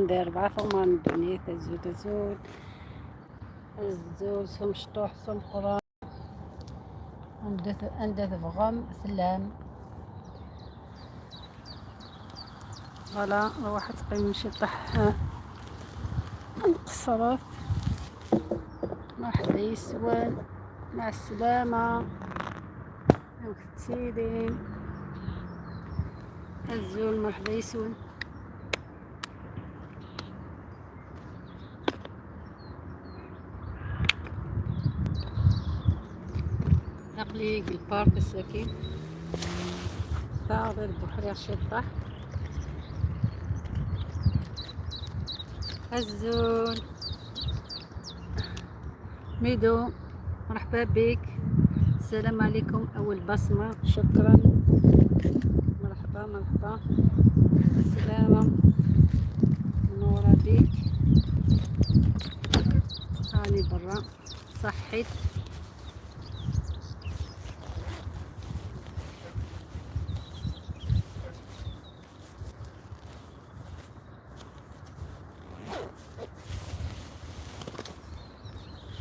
ذي 4 ثمان دنيا تزول تزول الزول سم شطوح سم قران عند تبغم سلام. فوالا روح تقيم شي طح نقصرف. مرحبا يسوان، مع السلامة. كتيرين الزول. مرحبا يسوان. نقلي البارك الساكن ثار البحر شطح. الزول ميدو مرحبا بك. السلام عليكم. أول بصمة، شكرا. مرحبا مرحبا، السلامة، منورة بك. هاني برا صحيت.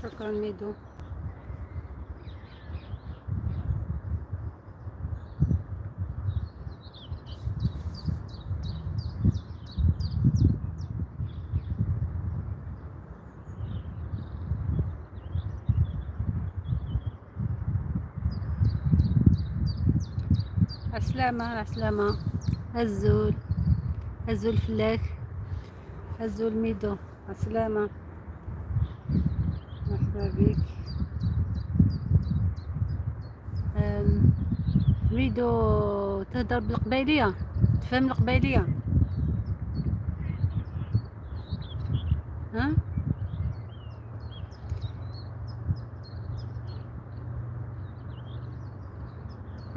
شكرا ميدو. عسلامة عسلامة. الزول الزول فلاك الزول ميدو، عسلامة، مرحبا بك. ميدو تهدر بالقبيلية؟ تفهم القبيلية؟ ها؟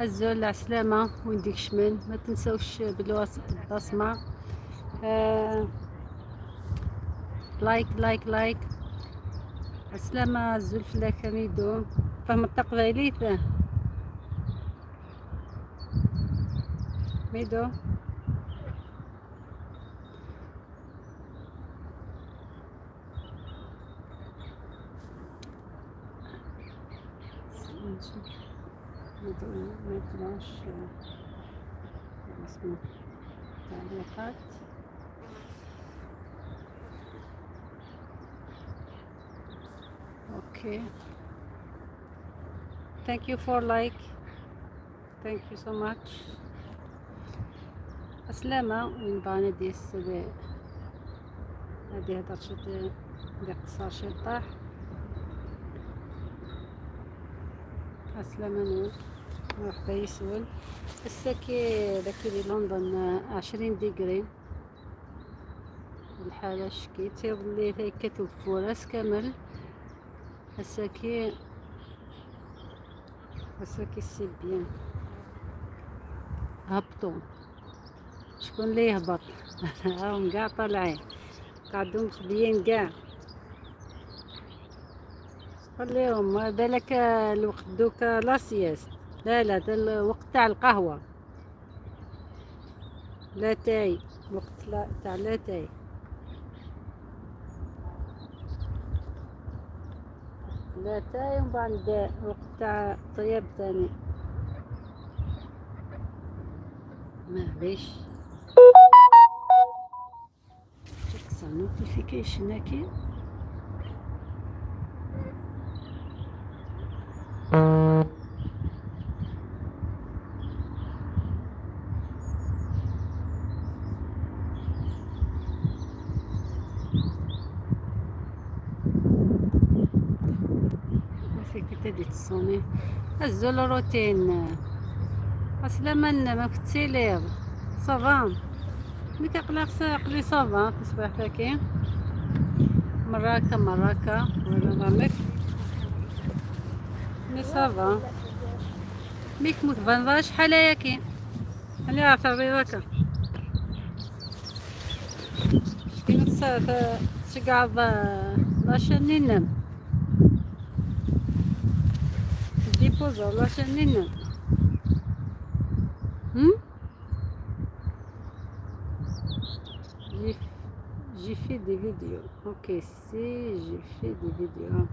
الزول عسلامة. وين ديك شمن؟ ما تنسوش بالبصمة. like like like. عسلامة الزول فلاك ميدو. فهم التقبيلية ميدو؟ ما يطلعش اسمه تعليقات. okay, thank you for like, thank you so much. السلامة. وين بانا ديس هادي هدر شي دي قصار شي طاح. السلامة نور، مرحبا يسول. الساكي داكي لي لندن 20 degree الحالة شكي تيظلي كتب فوراس كامل. الساكي الساكي c'est bien. هبطو، شكون اللي يهبط؟ راهم كاع طالعين، قعدو مخبيين كاع. خليهم بالك الوقت دوكا la sieste. لا لا، ده الوقت تاع القهوة، لا تاي، وقت لا تاع لا تاي. لا تاي، ومن بعد وقت تاع طياب تاني. معليش، تكسر notification اكيد. فيك تدي تصوني. الزول روتين. عسلامة، ما كنتي ça va؟ مي كقلق قلي ça va. تصبح فاكي مراكا مراكا ولا رامك؟ mais ça va. ميك موت فان شحال ياكي اللي عارفه بيضاكا شكون تشقعض la chaîne نينم ديبوزا la chaîne نينم هم. J'ai fait des vidéos. Ok, si j'ai fait des vidéos.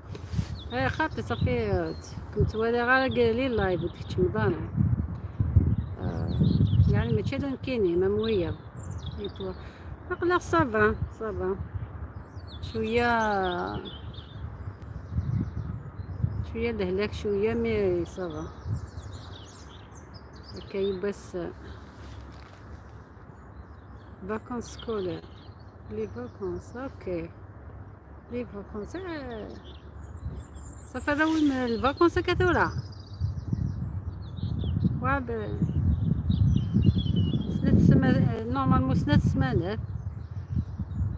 ايه خاطي صافي، كنت ولا غير les lives وديك مضانة يعني ماشي كيني مموية. أقلق ça va ça va، شوية شوية الهلاك شوية، mais ça va. كاين بس vacances scolaires، les vacances. OK، les vacances صافي، هذا وين ال vacances كثورة وعب سنة سما normalement سنة سمانات،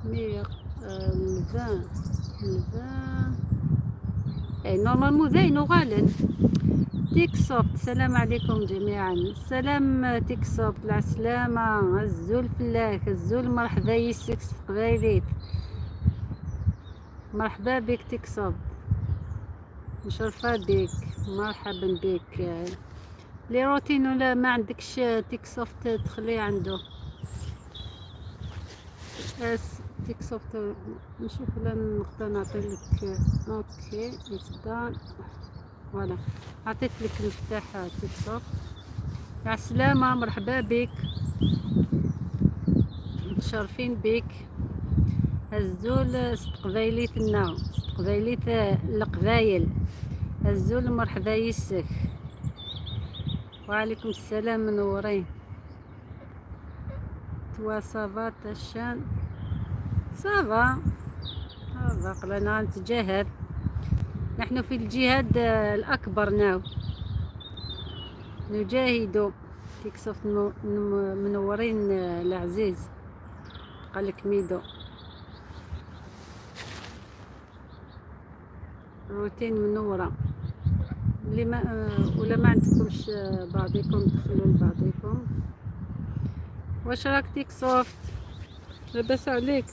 mais ال 20، ال 20 اي normalement ذاين وغالن. تيك سوفت، السلام عليكم جميعا. سلام تيك سوفت، العسلامة، الزول فلاك الزول، مرحبا يسك قبايليت، مرحبا بك تيك سوفت، مشرفة بك، مرحبا بك. les routines ولا ما عندكش تيك سوفت تخليه عنده تيك سوفت. نشوف ولا نقدر نعطي لك. OK، it's done، voilà، عطيت لك المفتاح تيك سوفت. يا سلامة، مرحبا بك، متشرفين بك. الزول استقبايليتنا، استقبايليت القبايل، الزول، مرحبا يسك. وعليكم السلام، منورين. toi ça va؟ ta chaîne ça va ça va. قلنا نتجاهد، نحن في الجهاد الأكبر، ناو نجاهد. تيكسوف منورين العزيز. قالك ميدو روتين منورة. اللي ما ولا ما عندكمش بعضيكم دخلوا لبعضيكم. واش راك تيك سوفت؟ لاباس عليك؟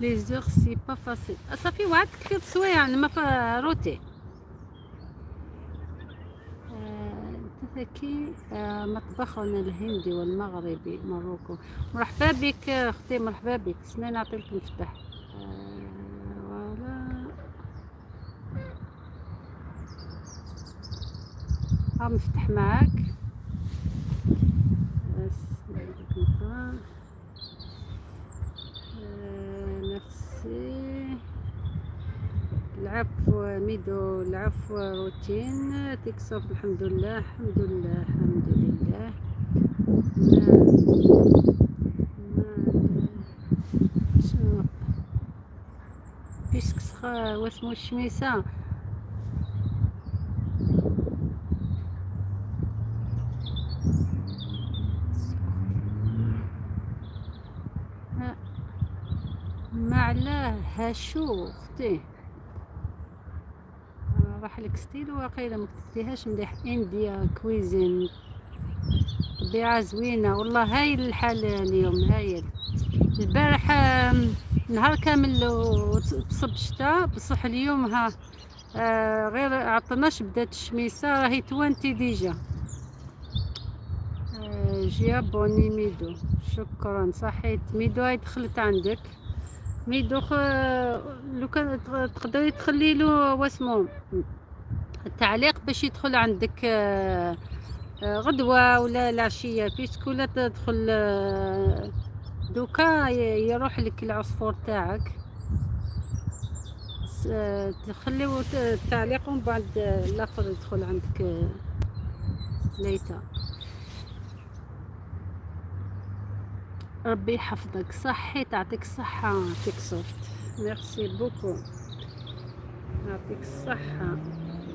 les heures c'est pas facile. صافي وعدك في السوايع يعني ما روتين تذكي مطبخنا الهندي والمغربي Maroco. مرحبا بك اختي، مرحبا بك. سنين نعطيك المفتاح. Voilà، ها مفتح معاك. ميرسي. العفو ميدو، العفو روتين تيكسوف. الحمد لله، الحمد لله، الحمد لله. ما شنو puisque سخا واسمو الشميسة. ما علاه هاشو اختي، راح لك ستيل واقيلا ما كتبتيهاش مليح. India cuisine، طبيعة زوينة والله، هايل الحال اليوم هايل. البارح نهار كامل تصب الشتاء، بصح اليوم ها غير عطناش بدات الشميسة، راهي 20 déjà. J'ai abonné ميدو، شكرا. صحيت ميدو، هاي دخلت عندك ميدو. لو كان تقدري تخلي له واسمو التعليق باش يدخل عندك غدوة ولا العشية، puisque ولا تدخل دوكا يروح لك العصفور تاعك. تخليو التعليق ومن بعد الاخر يدخل عندك ليتا. ربي يحفظك، صحي، تعطيك الصحة تيك سوفت، merci beaucoup، يعطيك الصحة.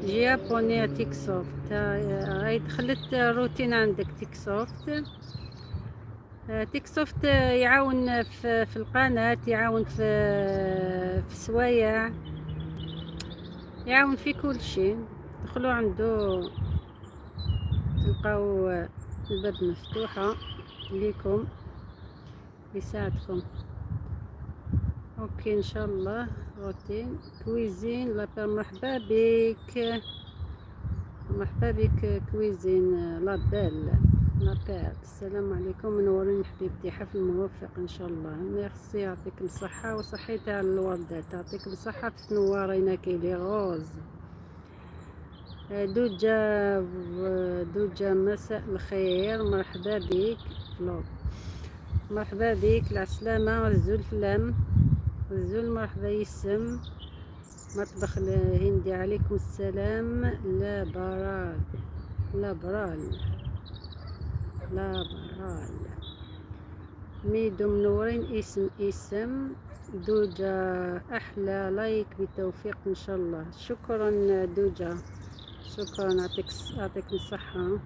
j'ai abonné تيك سوفت، هاي دخلت روتين عندك تيك سوفت. تيك سوفت يعاون في القناة، يعاون في سوايع، يعاون في كل شيء. دخلوا عنده تلقاو الباب مفتوحة ليكم، يساعدكم. OK، ان شاء الله. روتين cuisine la belle، مرحبا بك، مرحبا بك cuisine la belle. لابير. السلام عليكم، منورين حبيبتي، حفل موفق ان شاء الله. ميرسي، يعطيكم الصحة وصحيتي على الوردات، يعطيكم الصحة في تنورينا كي les roses. دوجا دوجا، مساء الخير، مرحبا بك vlog، مرحبا بك، العسلامة الزول فلام الزول، مرحبا يسم مطبخ الهندي، عليكم السلام. لا برال لا برال لا برال ميدو، منورين. اسم اسم دوجا، احلى like، بالتوفيق ان شاء الله. شكرا دوجا، شكرا، يعطيكم الصحة،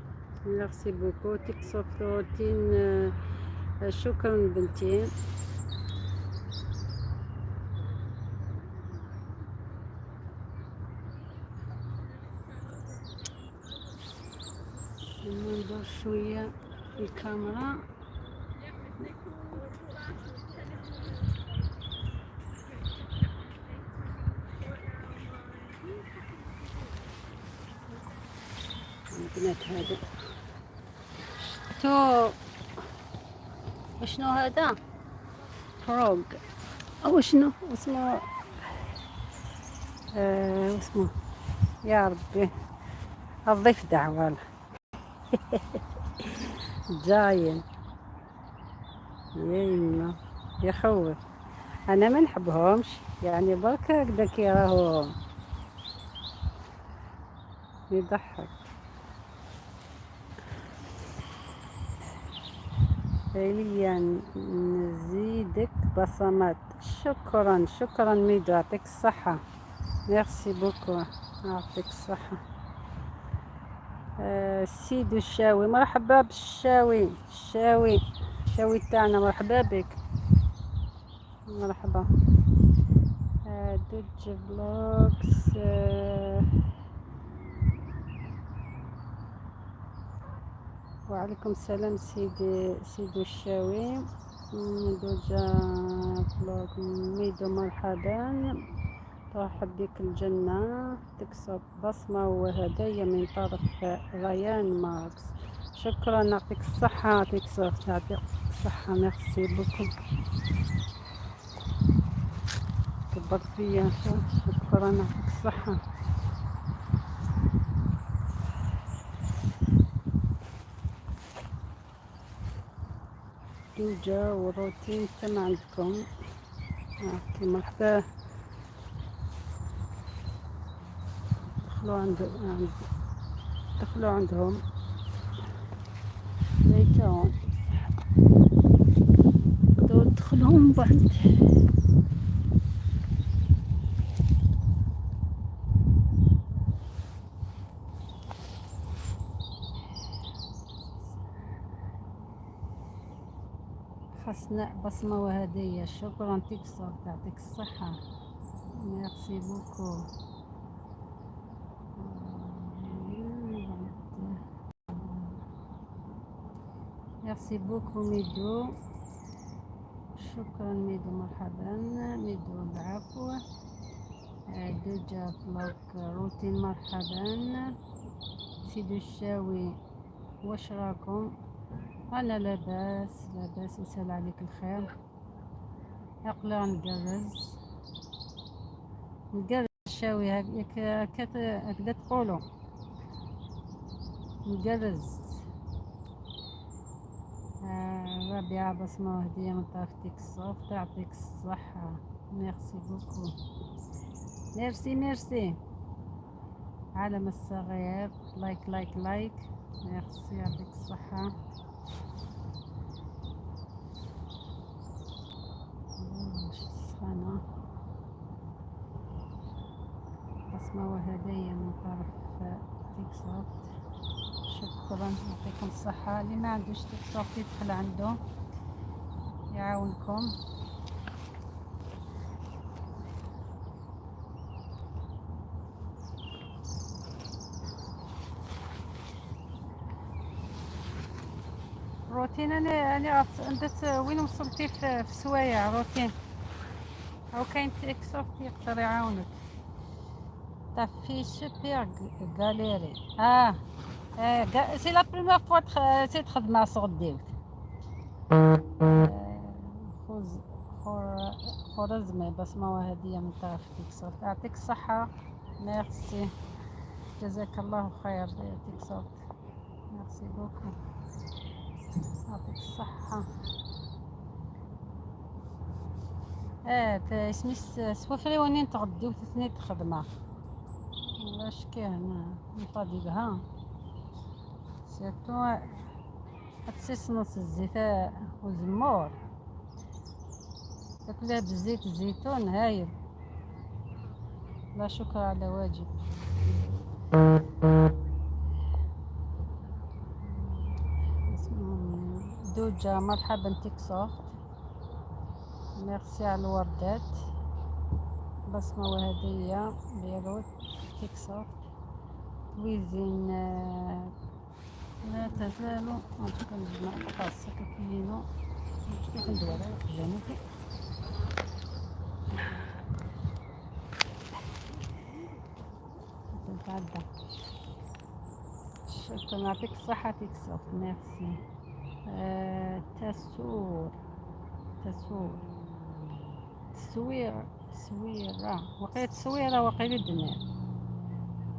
merci beaucoup. تيك سوفت روتين، شكرا بنتي. ندور شوية الكاميرا. البنات هذا شتو وشنو هذا؟ frog او شنو اسمه؟ اسمه يا ربي الضفدع والله giant. يا يما يخوف، انا ما نحبهمش يعني، برك هكذا كي راهو يضحك. ليا نزيدك بصمات. شكرا شكرا ميدو، يعطيك الصحة، merci beaucoup، يعطيك الصحة. سيدو الشاوي، مرحبا بالشاوي، الشاوي الشاوي تاعنا، مرحبا بك، مرحبا. دوج vlogs. وعليكم السلام سيدي سيدو الشاوي. دوجا vlog، ميدو مرحبا، ترحب بك الجنة. تكسب بصمة وهدايا من طرف ريان ماركس. شكرا، يعطيك الصحة، يعطيك الصحة، يعطيك الصحة، merci beaucoup. كبرت فيا، شكرا، يعطيك الصحة. دوجا وروتين كما عندكم. OK، مرحبا، دخلوا عند دخلوا عندهم ليتون، تدخلهم بعد. حسناء بصمة وهدية، شكرا تيكسور، تعطيك الصحة، merci beaucoup. merci beaucoup ميدو، شكرا ميدو، مرحبا ميدو، العفو. دوجا vlog روتين، مرحبا سيدو الشاوي، واش راكم؟ انا لاباس لاباس، يسأل عليك الخير. اقلع نقرز نقرز الشاوي، هكذا تقولوا نقرز. ربيعة بصمة وهدية من طرف تيك سوفت، تعطيك الصحة، merci beaucoup، merci merci. عالم الصغير، like like like، merci، يعطيك الصحة. السخانة. بصمة وهدية من طرف تيك سوفت، شكرا، يعطيكم الصحة. اللي ما عندوش تيك سوفت يدخل عنده يعاونكم. روتين، انا عرفت وين وصلتي في سوايع روتين، او كاين تيك سوفت يقدر يعاونك. t'as fait super galérer. C'est la première fois c'est تخدم صغديوت. خذ خرزمة بصمة وهدية من طرف تيك. يعطيك الصحة، ميرسي، جزاك الله خير. يعطيك صوت، merci beaucoup، يعطيك الصحة. اسمي سوفري وني نتغدي وتثني تخدمة واش كاين نفاضي بها surtout تسيس نص الزيت وزمور تاكلها بالزيت الزيتون هايل. لا شكر على واجب. اسمهم دوجا، مرحبا تيك سوفت، ميرسي على الوردات. بصمة وهدية بيروت تيك سوفت cuisine لا تزال نجمع خاصة كينو كيف ندور جانبي. نتعدى. شكرا، يعطيك الصحة تيك سوفت، ميرسي. تسور تسور تصوير تصويرة وقيت تصويرة وقيل الدنيا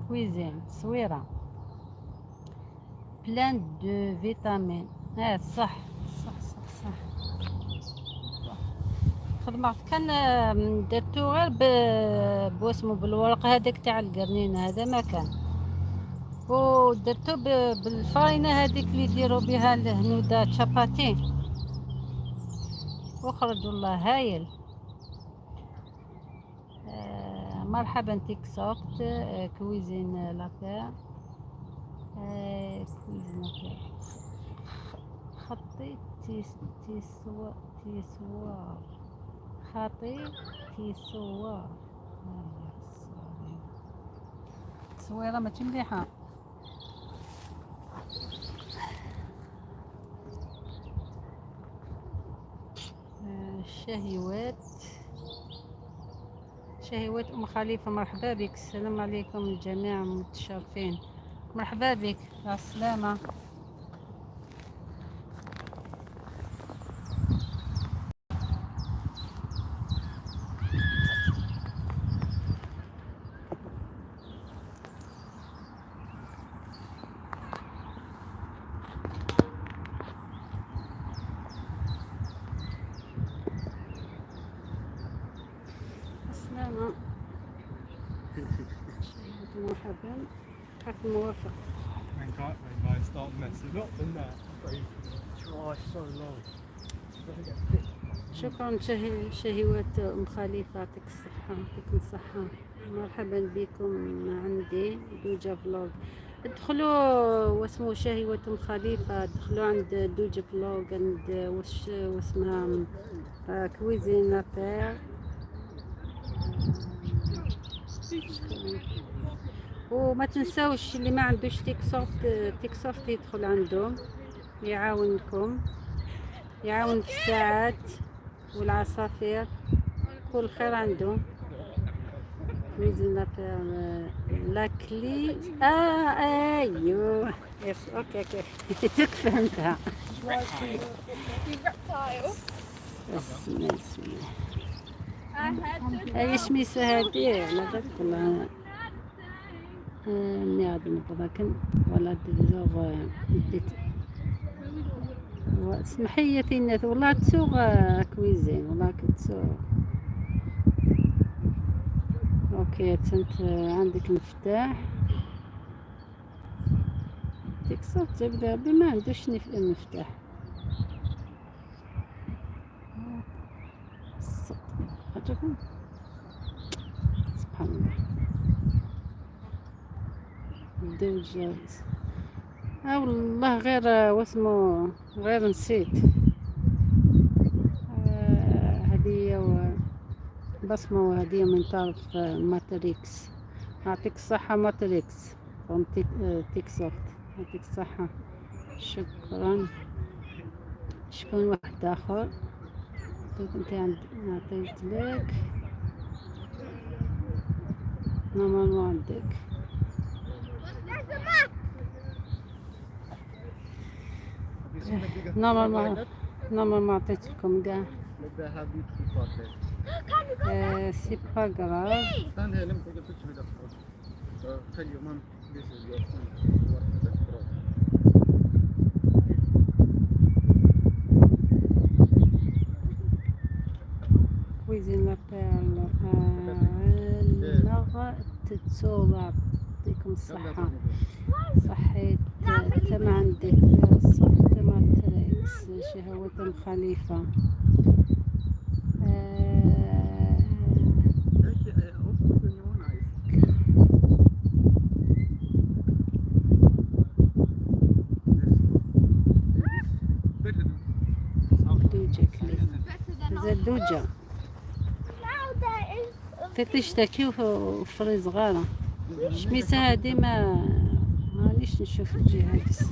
cuisine تصويرة plein de vitamines. صح صح صح صح صح. خدمة كان درتو غير بواسمو بالورق هذاك تاع القرنين هذا ما كان، ودرتو بالفارينة هذيك اللي يديروا بها الهنودة تشاباتي، وخرج الله هايل. مرحبا تيك سوفت cuisine la paix cuisine la paix خطي تيسوا تيسوار خاطي تيسوار. تصويرة ماشي مليحة. شهيوات شهيوات أم خليفة، مرحبا بك. السلام عليكم الجميع المتشرفين، مرحبا بك، مع السلامة. السلامة. شهيوات مرحبا، حكم موافق. When guys start messing up and that, try so long. Doesn't get fit. شكرا شهيوات أم خليفة، يعطيك الصحة، يعطيكم الصحة. مرحبا بكم عندي دوجا vlog. ادخلوا واسمو شهيوات أم خليفة، ادخلوا عند دوجا vlog، عند وش واسمها cuisine la paix. وما تنساوش اللي ما عندوش تيك سوفت، تيك سوفت يدخل عندهم يعاونكم، يعاون في الساعات والعصافير، كل خير عندهم. cuisine la paix la clé ايوه yes okay okay تك فهمتها. بسم الله بسم الله. هاي شميسة هادي على بالك والله ني غادي نبغاكن ولا ديزوغ بديت سمحي لي تينات والله تسوغ cuisine والله كتسوغ. okay تنت عندك مفتاح ديك صوت جاب لي ما عندوش ني في المفتاح. عجبكم سبحان الله دوجات. والله غير واسمو غير نسيت. هدية بصمة وهدية من طرف ماتريكس. يعطيك الصحة ماتريكس تيك سوفت، يعطيك الصحة، شكرا. شكون واحد آخر؟ دوك انت عند عطيت لك normalement عندك. See the bigger Normalement. like that? Normalement عطيت لكم كاع. Like they have beautiful park there. C'est pas grave. Stand here, let me take a picture with the frog. So tell your mom this is your son who works with the frog. Cuisine La Perle نغ تتسوض يعطيكم الصحة. صحيت تما عندك صف ماتريكس شهوة خليفة. Okay, open your own eyes. Better than دوجة كلي زاد دوجة. Now there is a تشتكي وفري صغارة شميسة هادي ما مانيش نشوف الجهاز.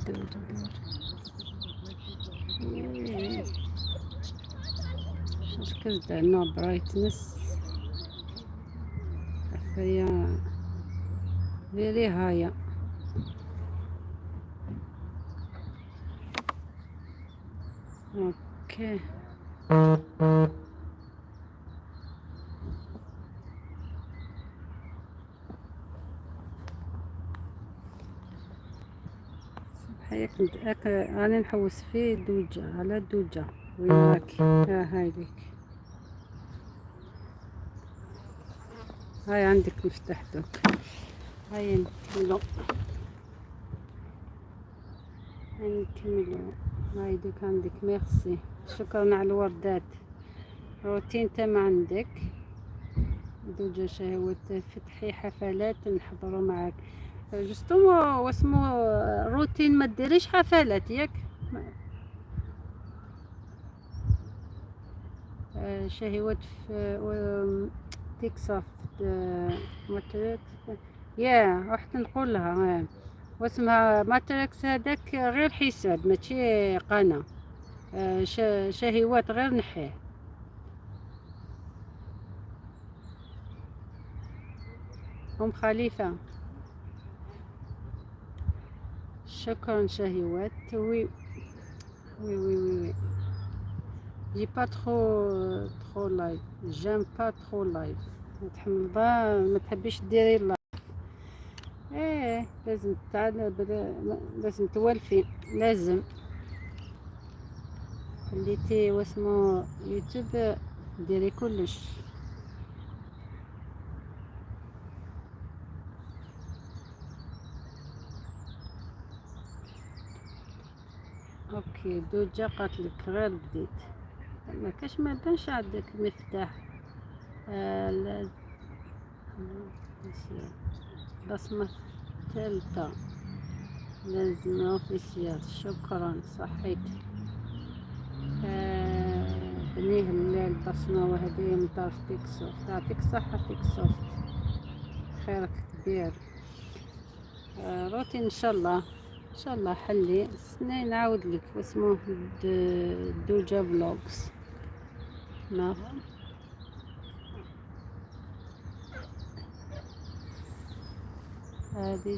دوجة دوجة إيه. ركزت على brightness هي very high. Okay. صبحية كنت راني نحوس فيه دوجة على دوجة. وين راكي؟ ها هاي ليك، هاي عندك مفتاح دوك. هاي نكملو، هاي نكملو. هاي دوك عندك، ميرسي، شكرا على الوردات. روتين تم عندك دوجة شهوة. فتحي حفلات نحضروا معاك. Justement واسمو روتين ما ديريش حفلات ياك. شهوات في تكساس ماتريكس يا رحت نقول لها واسمها ماتريكس هذاك غير حساب ماشي قناة. شهوات غير نحيه. أم خليفة شكرا. شهوات oui, j'ai pas trop trop live, j'aime pas trop live. تحمل ما تحبيش ديري live. ايه لازم تعال، لازم توالفي، لازم خليتي واسمو يوتيوب ديري كلش. Okay دوجا قاتلك غير بديت ما كاش ما بانش عندك مفتاح. بصمة الثالثة لازم officiel. شكرا صحيت. بنيه البصمة وهدية من طرف تيكسوفت. يعطيك الصحة تيكسوفت، خيرك كبير. روتين ان شاء الله، ان شاء الله حلي سنين نعاود لك واسمه دوجا vlogs. ما هذه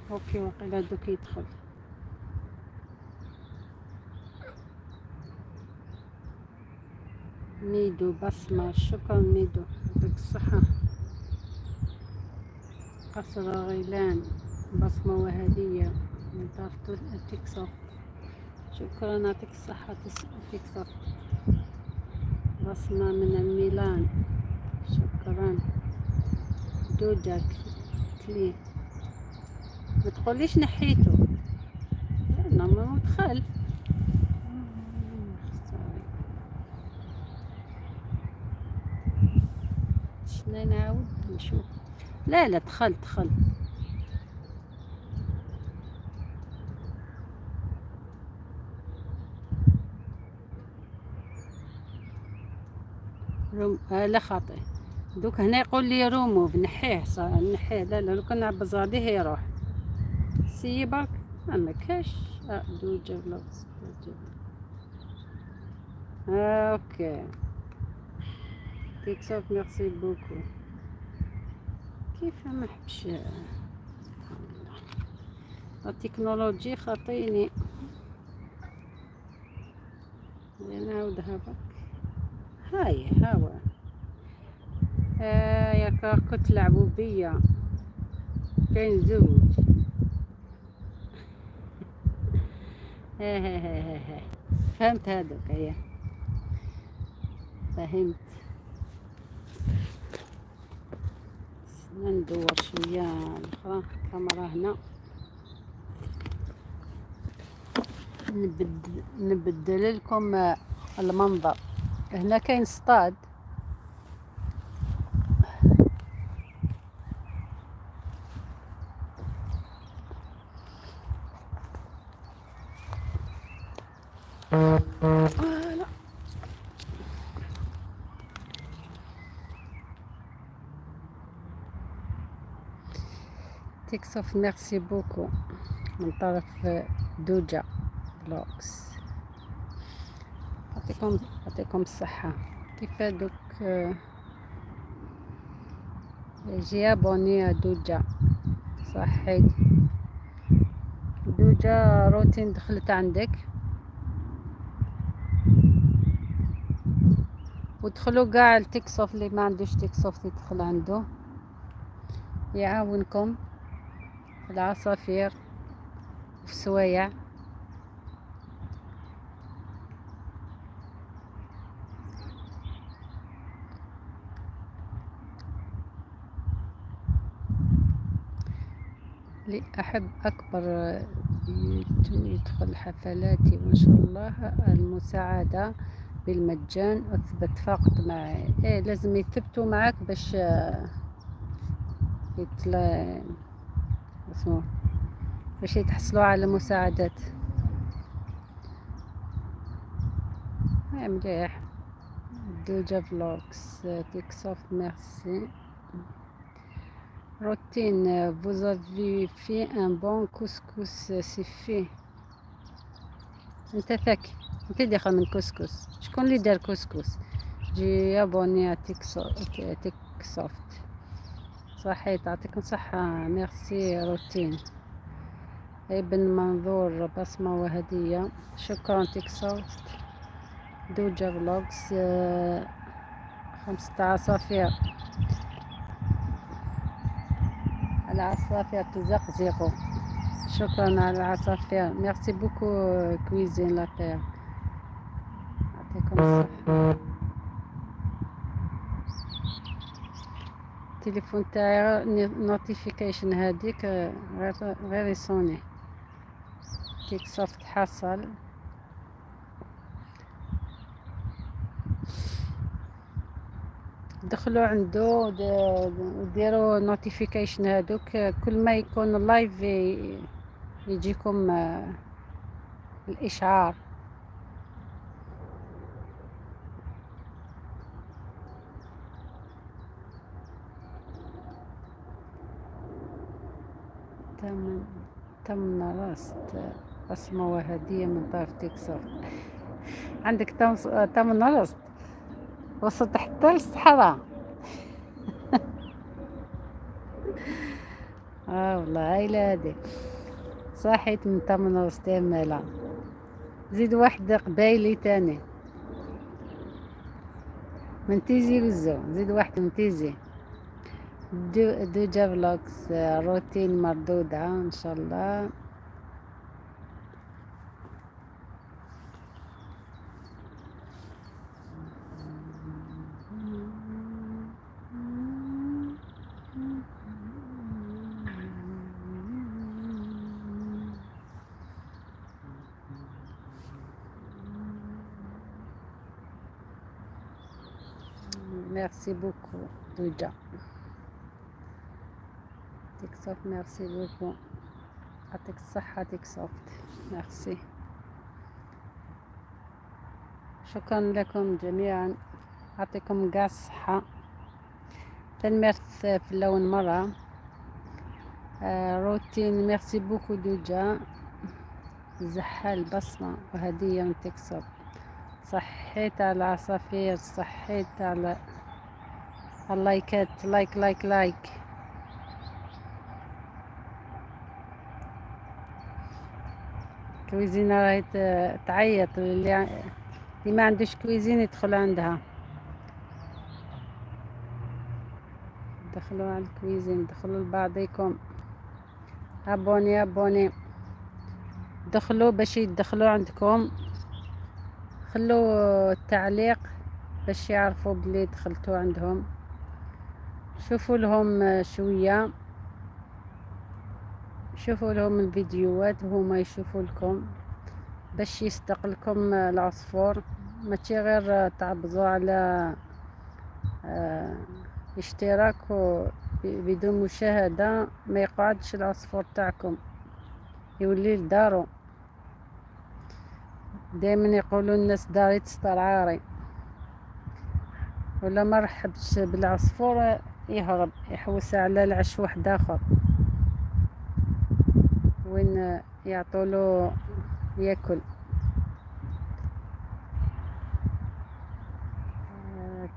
okay وقيلا دوك يدخل. ميدو بصمة، شكرا ميدو، يعطيك الصحة. قصر غيلان بصمة وهدية من طرف تيكسوفت. شكرا يعطيك الصحة تيكسوفت. بصمة من الميلان، شكرا. دوجا كلي ما تقوليش نحيتو لا ما دخل. شنو نعاود نشوف؟ لا لا دخل دخل. روم لا خاطئ. دوك هنا يقول لي روموف نحيه نحيه. لا لا لو كان نعبز عليه يروح سي برك. ما كاش. دوجا vlogs دوجا. Okay تيكسوف merci beaucoup. كيف ما حبش la technologie خاطيني. نعاودها برك. هاي هاو ياك كنت تلعبوا بيا. كاين زوج. فهمت هذوك. هيا فهمت. ندور شوية الاخرى الكاميرا هنا. نبدل لكم المنظر. هنا كاين ستاد. voilà. تيكسوف merci beaucoup من طرف دوجا Vlogs. يعطيكم الصحة. كيف دوك j'ai abonné دوجا. صحيت دوجا روتين دخلت عندك. ودخلوا كاع التيكسوف، اللي ما عندوش تيكسوف يدخل عنده يعاونكم في العصافير وفي السوايع. اللي أحب أكبر يدخل حفلاتي وإن شاء الله المساعدة بالمجان. أثبت فقط معي. إيه لازم يثبتوا معاك باش يتلا اسمه باش يتحصلوا على مساعدات. إيه مليح. دوجا Vlogs تيكسوفت merci. روتين vous avez fait un bon couscous c'est fait. انت ثك انت داخل من كسكس. شكون اللي دار كسكس؟ j'ai abonné تيكسوفت. صحيت يعطيكم صحة. ميرسي روتين. ابن منظور بصمة وهدية. شكرا تيكسوفت. دوجا Vlogs 5 عصافير. العصافير تزقزقوا. شكرا على العصافير. merci beaucoup cuisine la paire. يعطيكم الصحة. التليفون تاعي notification هذيك غير يصوني. تيك سوفت حصل. دخلوا عنده وديروا notification هذوك، كل ما يكون live يجيكم الاشعار. تم رصد بصمة وهدية من طرف تيكسوفت. عندك تم رصد وصلت حتى للصحراء. والله هايلة هادي. صحيت من تمن رصد مالا. زيد واحد قبايلي تاني من تيزي وزو. زيد واحد من تيزي. دوجا Vlogs روتين مردودة ان شاء الله. merci beaucoup دوجا تيكسوفت. merci beaucoup. يعطيك الصحة تيكسوفت. ميرسي. شكرا لكم جميعا. يعطيكم كاع الصحة. تنمرت في اللون مرة. روتين merci beaucoup دوجا. زحال بصمة وهدية من تيكسوفت. صحيت على العصافير، صحيت على اللايكات. like like like. كويزينة راهي تعيط، اللي ما عندوش cuisine يدخل عندها. دخلوا على ال cuisine، دخلوا لبعضيكم. abonnez abonnez، دخلوا باش يدخلوا عندكم. خلوا التعليق باش يعرفوا بلي دخلتوا عندهم. شوفوا لهم شوية، شوفوا لهم الفيديوهات وهما يشوفوا لكم باش يصدق لكم العصفور. ماشي غير تعبزوا على اشتراك بدون مشاهدة، ما يقعدش العصفور تاعكم يولي لدارو. دايما يقولوا الناس داري تستر عاري، ولا ما رحبتش بالعصفور يهرب يحوس على العش واحد اخر وين يعطولو ياكل.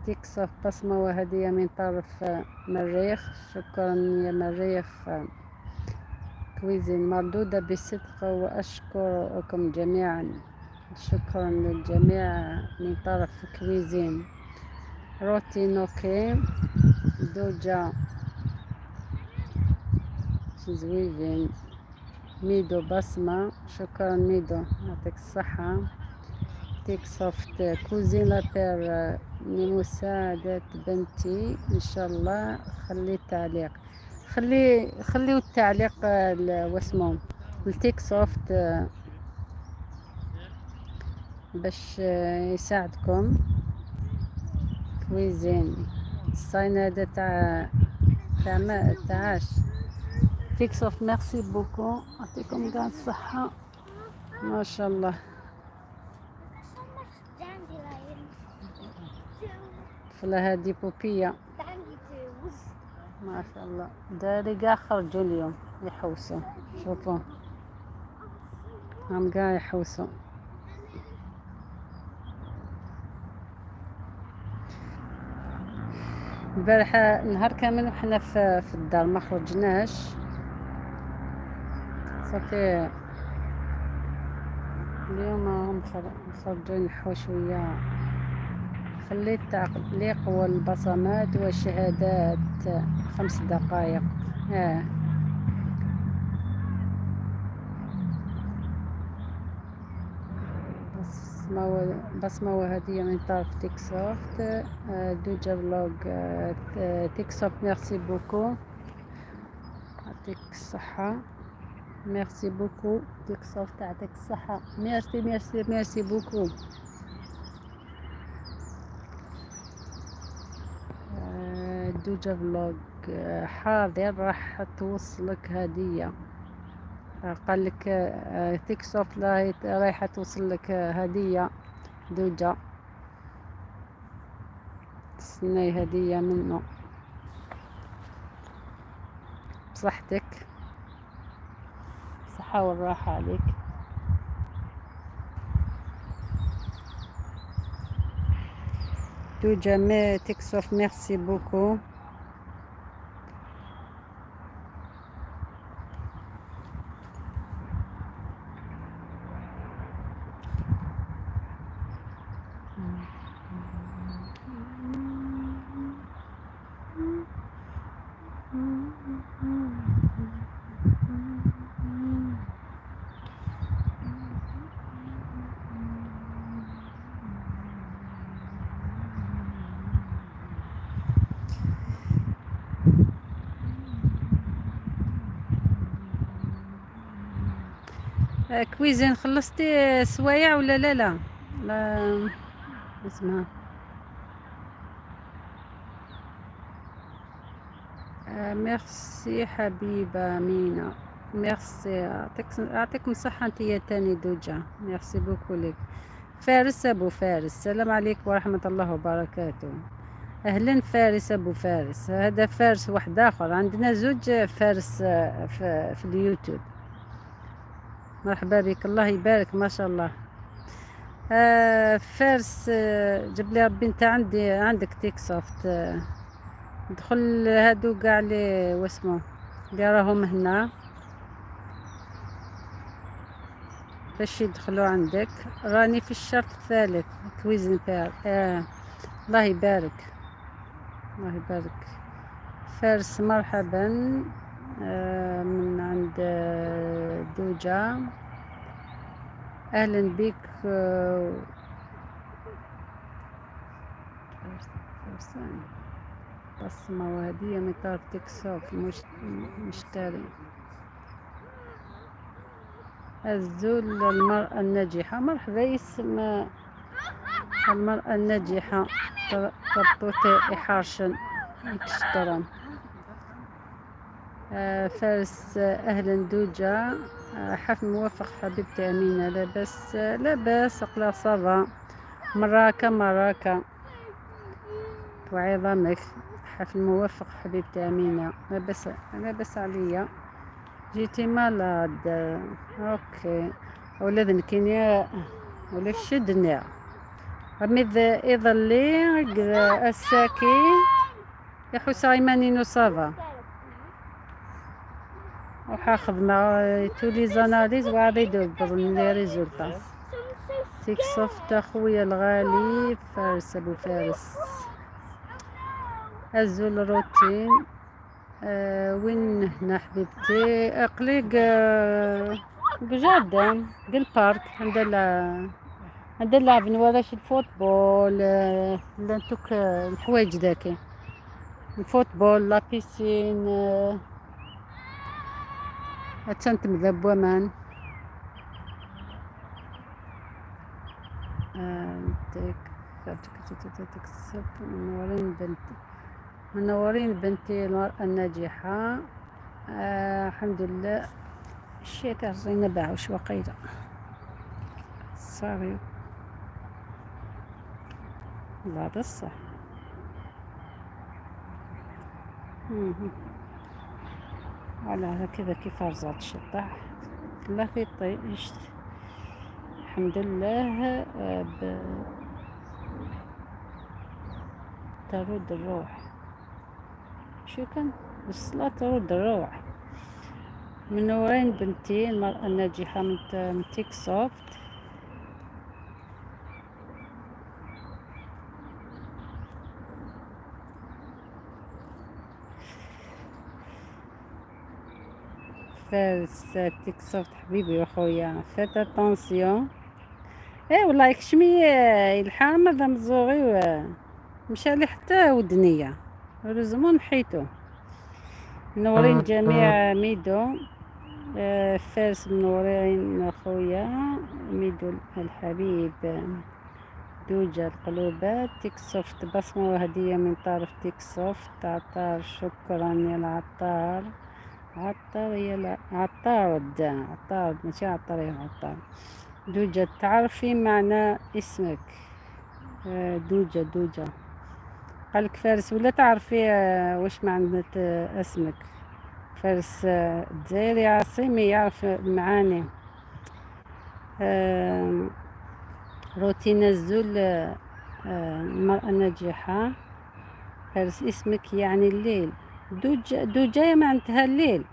تيكسوف بصمة وهدية من طرف مريخ. شكرا يا مريخ. cuisine مردودة بصدق وأشكركم جميعا. شكرا للجميع من طرف cuisine. روتينوكي دوجا زويفين ميدو بصمة. شكرا ميدو، يعطيك الصحة. تيك سوفت cuisine لابير لمساعدة بنتي إن شاء الله. خلي التعليق، خليو التعليق واسمو التيك سوفت باش يساعدكم. cuisine الصين هذا تاع ما تاعش. تيك سوفت merci beaucoup، يعطيكم كاع الصحة ما شاء الله. So much dandelions. الطفلة هادي poupée Dandelions. ما شاء الله. داري كاع خرجوا اليوم يحوسوا، شوفوا هم كاع يحوسوا. البارحة نهار كامل وحنا في الدار ما خرجناش، صافي اليوم هم خرجوا ينحوا شوية. خليت التعليق والبصمات والشهادات 5 دقائق. بصمة وهدية من طرف تيك سوفت. دوجا vlog. تيك سوفت merci beaucoup، يعطيك الصحة. merci beaucoup تيك سوفت، يعطيك الصحة. merci merci merci beaucoup. دوجا vlog. حاضر راح توصلك هدية. قال لك، تيك سوفت رايحة توصل لك هدية دوجا، تستناي هدية منه. بصحتك، الصحة والراحة عليك. دوجا مي تيك سوفت merci beaucoup. cuisine خلصتي سوايع ولا لا؟ لا لا اسمها. ميرسي حبيبة مينا، ميرسي. يعطيكم الصحة انتيا تاني دوجا، merci beaucoup لك. فارس أبو فارس، السلام عليكم ورحمة الله وبركاته. أهلا فارس أبو فارس، هذا فارس واحد آخر، عندنا زوج فارس، في اليوتيوب. مرحبا بك، الله يبارك ما شاء الله. فارس، جاب لي ربي انت عندك تيك سوفت. دخل هادو كاع لي واسمو اللي راهم هنا. باش يدخلوا عندك. راني في الشرط الثالث cuisine بير. الله يبارك، الله يبارك. فارس مرحبا، من عند دوجة، أهلا بك. فرسان بصمة وهدية من طرف تيك توك مشتري. الزول المرأة الناجحة، مرحبا. اسم المرأة الناجحة تربطوت إحارشن يكشترم. فارس، أهلا دوجة. حفل موفق حبيبتي أمينة. لاباس؟ لاباس أقلا ça va. مراكا مراكا وعظامك. حفل موفق حبيبتي أمينة. لاباس لاباس عليا. جيتي malade؟ OK ولاد كينيا ولا شدنا ميد إظلي الساكي يحوس ايماني ça va. وحاخذ مع tous les analyses وعاد يدبر les résultats. تيك سوفت اخويا الغالي فارس ابو فارس. الزول روتين. وين هنا حبيبتي؟ اقليق ب jardin ال parc عند عند اللعب نوراش ال football، لانتوك الحوايج ذاكي ال football، la piscine، اتسنت بوامان. منورين بنتي، منورين بنتي المرأة الناجحة. الحمد لله. الشيء تاع زينب باعوش وقيلة صافي. لا هذا الصح. على كذا كيف رزعت الشطح لا في طيشت الحمد لله. ترد الروح، شو كان الصلاة ترد الروح. منورين بنتي المرأة الناجحة من تيك سوفت. فارس تيك سوفت حبيبي وخويا faites attention. ايه والله يكشمي الحام هذا مزوغي مشى لي حتى ودنيا، heureusement نحيتو. منورين جميع ميدو. فارس منورين خويا ميدو الحبيب. دوجة القلوبات تيك سوفت بصمة وهدية من طرف تيك سوفت. عطار شكرا يا العطار، عطار يا عطارد، عطارد ماشي عطار يا عطار. دوجة تعرفي معنى اسمك؟ دوجة دوجة قالك فارس ولا تعرفي واش معنى اسمك؟ فارس الجزائري عاصمي يعرف المعاني. روتين الزول المرأة الناجحة. فارس اسمك يعني الليل. دوجة دوجة معناتها الليل.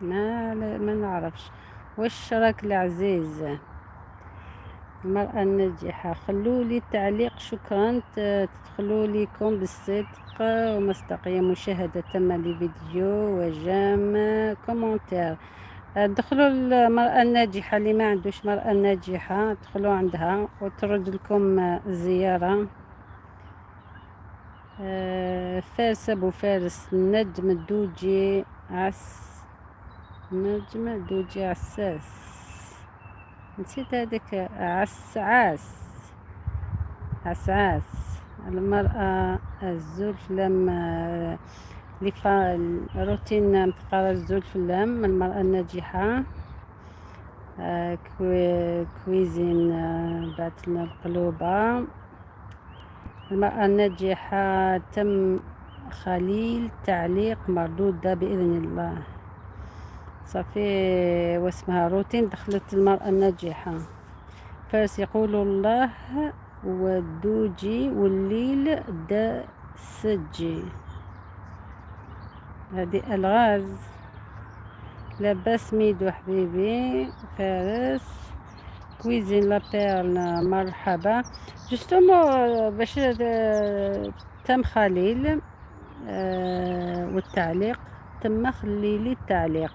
ما نعرفش واش راك العزيز. المرأة الناجحة خلوا لي تعليق شكرا. تدخلوا ليكم بالصدق ومصداقية. مشاهدة تم لفيديو و j'aime commentaire. دخلوا المرأة الناجحة، اللي ما عندوش مرأة ناجحة دخلوا عندها وترد لكم الزيارة. فارس أبو فارس نجم الدوجي عس نجم الدوجي عساس، نسيت هذاك عسعاس عسعاس. المرأة الزلف لم لفا روتين متقرا الزلف لم المرأة الناجحة. Cuisine بعث لنا القلوبة. المرأة الناجحة تم خليل تعليق مردودة بإذن الله. صافي واسمها روتين دخلت المرأة الناجحة. فارس يقول الله والدوجي والليل دا سجي. هذه الغاز. لاباس ميدو حبيبي فارس. Cuisine La Perle مرحبا. Justement باش تم خليل والتعليق تم، خلي لي التعليق.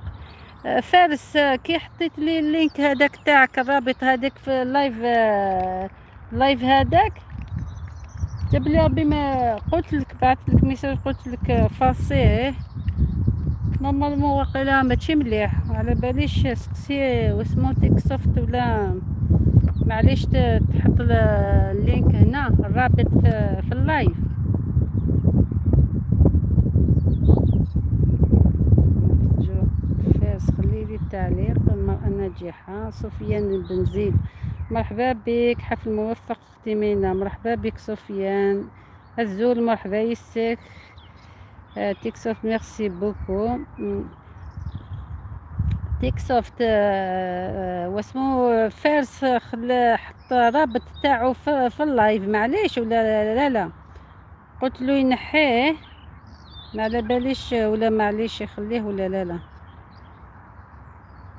فارس، كي حطيت لي ال link هذاك تاعك، الرابط هذاك في ال live، ال live هذاك جاب لي ربي ما قلت لك، بعثت لك message قلت لك effacer. Normalement واقيلا ماشي مليح، على باليش. سقسي واسمو تيك سوفت ولا معليش تحط ال link هنا، الرابط في ال live. فارس خلي لي التعليق. المرأة الناجحة سفيان بن زيد، مرحبا بك. حفل موفق اختي مينا، مرحبا بك سفيان الزول، مرحبا يسك. تيك سوفت merci beaucoup. تيك سوفت، واسمو فارس حط رابط تاعو في ال live، معليش ولا لا؟ لا، قلت له ينحيه، ما على باليش ولا معليش يخليه ولا لا. لا،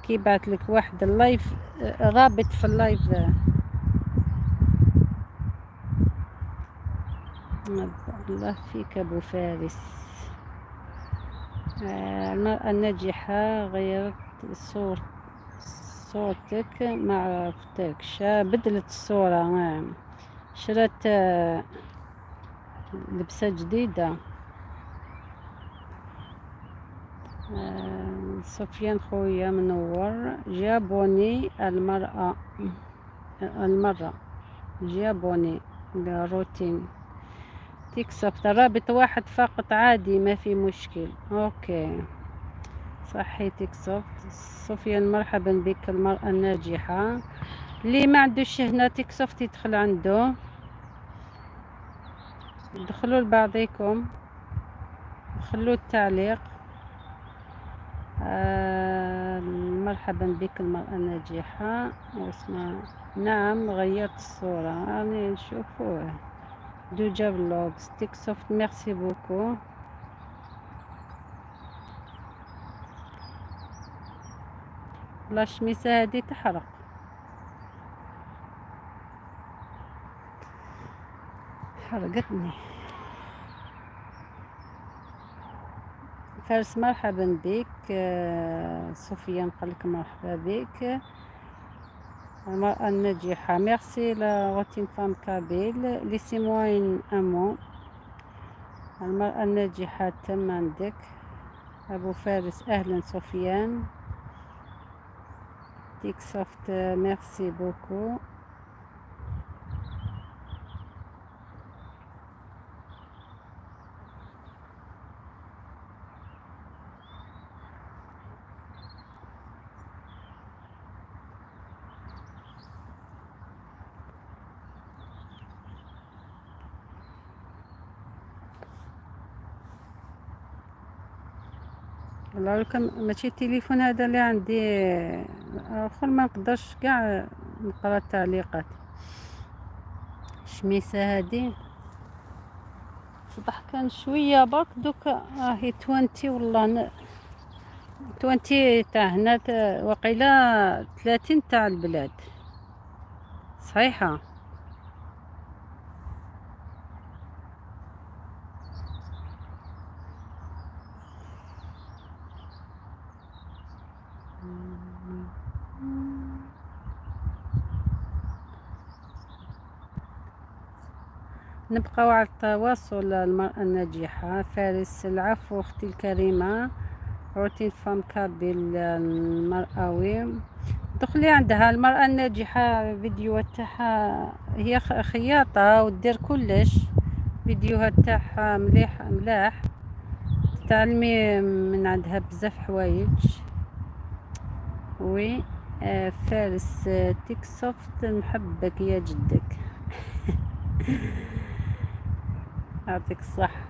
كي بعث لك واحد ال live، رابط في ال live. الله فيك ابو فارس. المرأة الناجحة غيرت صورتك، ما عرفتكش، بدلت الصورة، شرت لبسة جديدة. سفيان خويا منور. J'ai abonné المرأة المرة، j'ai abonné الروتين تيك رابط واحد فقط، عادي ما في مشكل. OK صحي تيك سوفت. سفيان مرحبا بك. المرأة الناجحة، اللي ما عندوش هنا تيك سوفت يدخل عنده. دخلوا لبعضيكم، خلوا التعليق. مرحبا بك المرأة الناجحة واسمها. نعم غيرت الصورة، راني نشوفوه. دوجا فلوغز تيك سوفت merci beaucoup. لا الشميسة هادي تحرق. حرقتني. فارس مرحبا بك. سفيان قال لك مرحبا بك. المرأة الناجحة merci la routine femme kabyle، laissez-moi un mot. المرأة الناجحة تم عندك. أبو فارس أهلا. سفيان تيك سوفت merci beaucoup. والله لو كان ماشي التليفون هذا اللي عندي اخر ما نقدرش كاع نقرا التعليقات. الشميسه هذه صباح كان شويه برك، دوك راهي 20، والله 20 تاع هنا، وقيلا 30 تاع البلاد صحيحه. نبقاو على التواصل. المرأة الناجحة فارس العفو أختي الكريمة. Routine femme kabyle المرأوي، دخلي عندها المرأة الناجحة، فيديوهات تاعها، هي خياطة ودير كلش، فيديوهات تاعها مليح ملاح، تتعلمي من عندها بزاف حوايج. Oui فارس تيك سوفت نحبك يا جدك، يعطيك الصحة،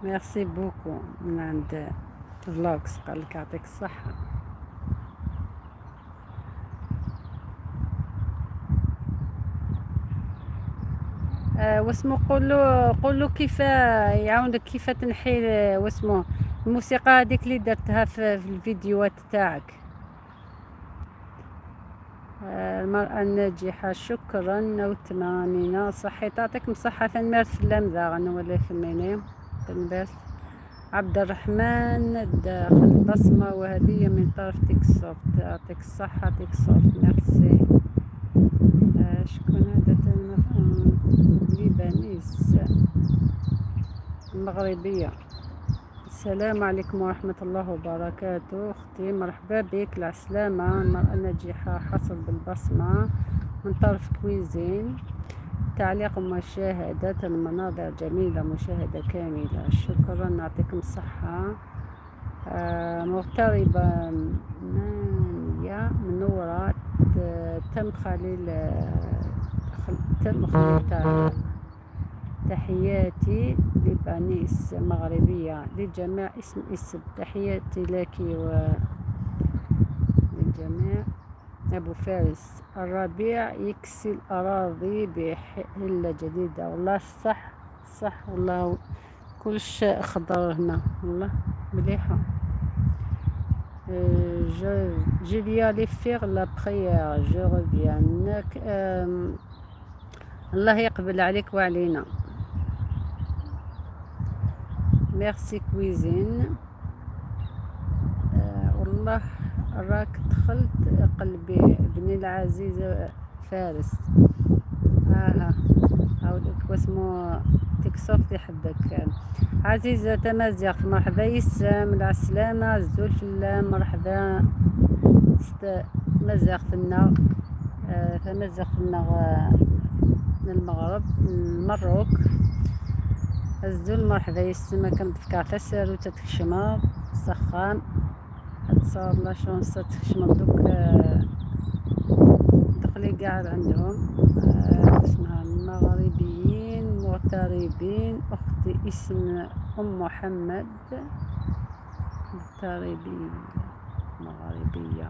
merci beaucoup. من عند فلوكس قال لك يعطيك الصحة. واسمو قولو كيف يعاونك، كيف تنحي واسمو الموسيقى هذيك اللي درتها في الفيديوهات تاعك. المرأة الناجحة شكرا وتمامينا صحي تعطيكم صحة ثنميرت فلام ذاغن ولا ثميني تنبرت. عبد الرحمن داخل بصمة وهدية من طرف تيكسوفت، يعطيك الصحة تيكسوفت ميرسي. شكون هذا تاني؟ ليبانيس المغربية. السلام عليكم ورحمة الله وبركاته أختي، مرحبا بك العسلامة. المرأة الناجحة حصل بالبصمة من طرف كويزين. تعليق ومشاهدة المناظر جميلة، مشاهدة كاملة، شكرا نعطيكم الصحة. مغتربة مانية منورة، تم خليل، تم خليل تعليق. تحياتي لبانيس مغربية للجميع، اسم اسم، تحياتي لك وللجميع. أبو فارس الربيع يكسي الأراضي بحلة جديدة. والله صح صح، والله كلش خضر هنا، والله مليحة. Je vais aller faire la prière, je reviens. الله يقبل عليك وعلينا. merci cuisine. والله راك دخلت قلبي بني العزيز فارس. هاوليك واسمو تيكسوفت يحبك. عزيزة تمازيغ مرحبا يسام العسلامة الزول فلام مرحبا. مازيغتنا، تمازيغتنا، من المغرب من المروك. الزول مرحبا يسما كنتفكر تسالو تتكشمض سخان تصور la chance تكشمض دوك، دخلي كاع عندهم. اسمها المغربيين مغتربين. اختي اسم ام محمد مغتربين مغربية.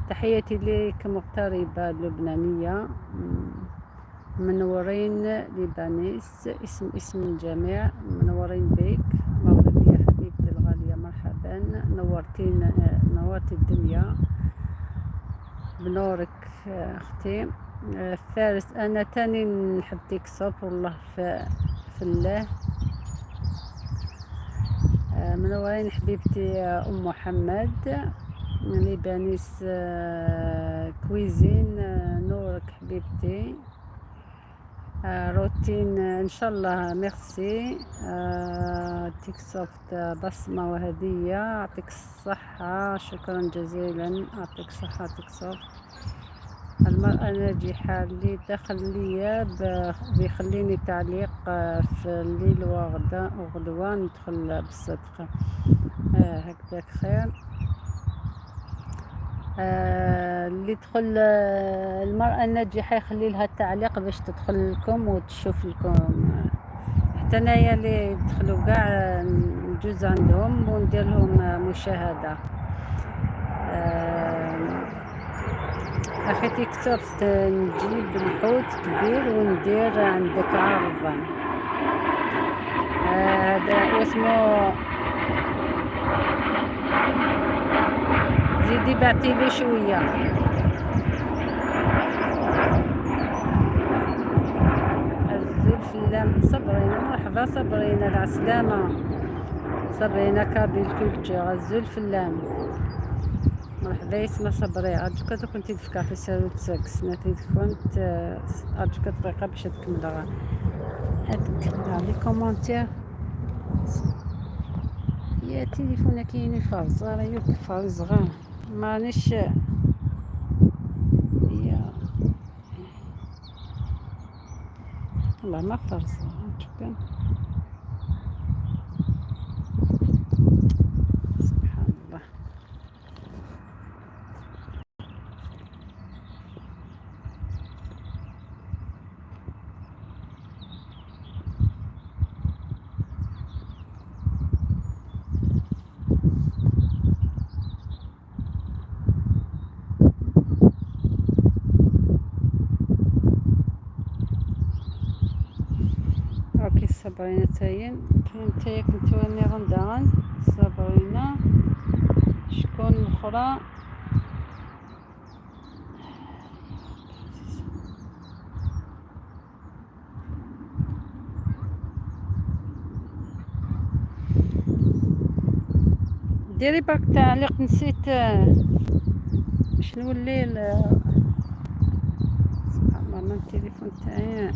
تحياتي لك مغتربة لبنانية. منورين لبانيس اسم اسم الجميع منورين بك. مغربية حبيبتي الغالية مرحبا، نورتين نورتي الدنيا بنورك اختي. فارس انا تاني نحب تيكسوب والله في الله. منورين حبيبتي ام محمد لبانيس. cuisine، نورك حبيبتي. روتين، ان شاء الله ميرسي. تيكسوفت، بصمة وهدية، يعطيك الصحة شكرا جزيلا، يعطيك الصحة تيكسوفت. المرأة الناجحة اللي دخل ليا بيخليني تعليق، في الليل وغدا وغدوة ندخل بالصدق. هكذاك خير. اللي دخل، المرأة الناجحة يخلي لها التعليق باش تدخل لكم وتشوف لكم. حتى انايا اللي يدخلوا كاع، نجوز عندهم وندير لهم مشاهدة. اخي تيكتوف نجيب الحوت كبير وندير عندك عرض. هذا واسمو زيدي بعتي لي شوية. الزول فلام صبرينا مرحبا صبرينا العسلامة صبرينا Kabyle culture. الزول فلام مرحبا يسمى صبري. أرجوك كنتي تفكر ساروت ساكس نتي كنت أرجوك دقيقة باش تكمل تكمل les commentaires. يا تليفون كاين فرز راه يوك فرز غا مانيش يا والله ما فرز. سبحان الله. OK صبرينا تاين كاين تايا كنتو نظام داغن صبرينا. شكون الاخرى؟ ديري برك تعليق، نسيت باش نولي سبحان الله من التليفون تاعي.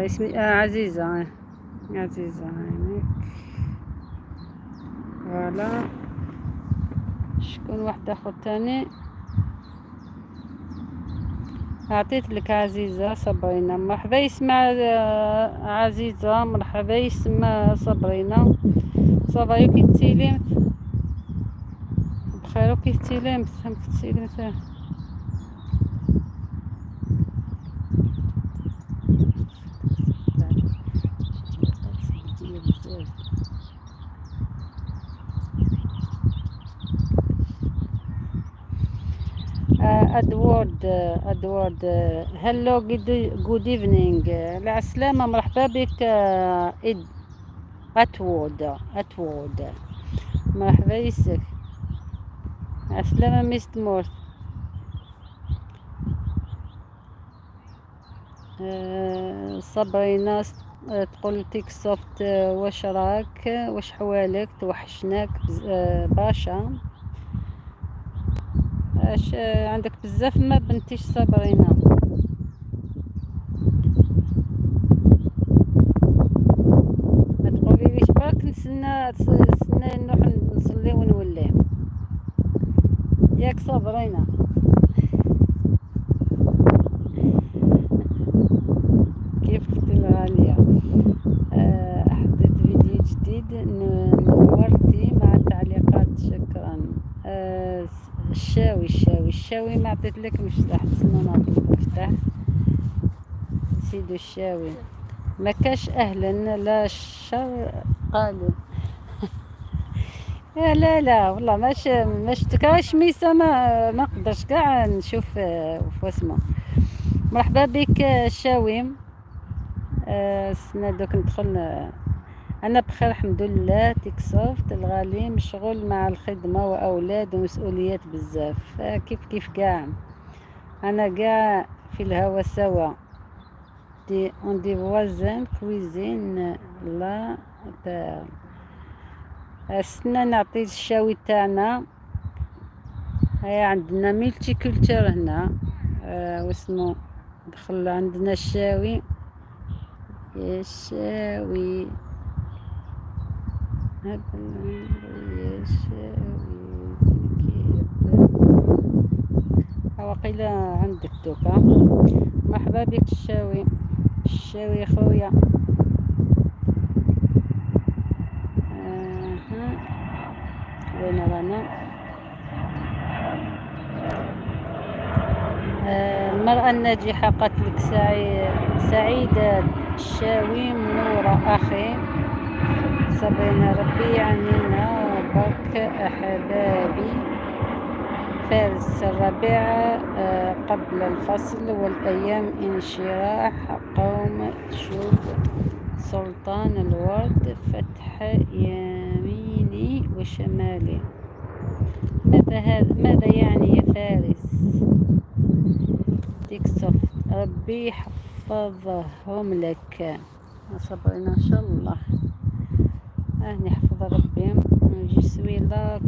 اسمي عزيزة، عزيزة هانيك. voilà، شكون واحد اخر تاني؟ عطيت لك عزيزة صبرينا، مرحبا يسمع عزيزة، مرحبا يسمى صبرينا. ça va كي تسيلمت؟ بخير وكي تسيلمت؟ فهمت تسيلمت. ادوارد، ادوارد، hello، good evening، العسلامة، مرحبا بك. اد اتوود، اتوود، مرحبا يسك، عسلامة ميست مورث. صبرينا تقول تيك سوفت، واش راك؟ واش حوالك؟ توحشناك باشا. اش عندك بزاف ما بنتيش صبرينا. ما تقوليليش برك نسنى نروح نصلي ونولي، ياك صبرينا؟ كيف اختي الغالية؟ حطيت فيديو جديد، نورتي مع التعليقات، شكرا. الشاوي، الشاوي، الشاوي ما عطيت لك مفتاح، تسنى نعطيك مفتاح سيدو الشاوي. ما كاش اهلا لا شر قالوا. يا لا لا والله ما شفتكاش ميسا، ما نقدرش كاع نشوف واسمو. مرحبا بك الشاوي. استنى دوك ندخل. انا بخير الحمد لله. تيك سوفت الغالي مشغول مع الخدمة واولاد ومسؤوليات بزاف. كيف كيف كاع، انا كاع في الهوا سوا. des on des voisins cuisine la perle. استنى نعطي الشاوي تاعنا. هيا عندنا multiculturel هنا. واسمو دخل عندنا الشاوي، يا الشاوي يا الشاوي وقيلا عندك دوكا. مرحبا بك الشاوي، الشاوي خويا. وين رانا؟ المرأة الناجحة قالت لك سعيدة الشاوي منورة أخي صبرنا، ربي يعنينا برك أحبابي. فارس الربيع قبل الفصل والأيام انشراح قوم تشوف سلطان الورد فتح يميني وشمالي. ماذا هذا؟ ماذا يعني يا فارس؟ تيك ربي يحفظهم لك صبرنا ان شاء الله. نحفظ ربي. je suis la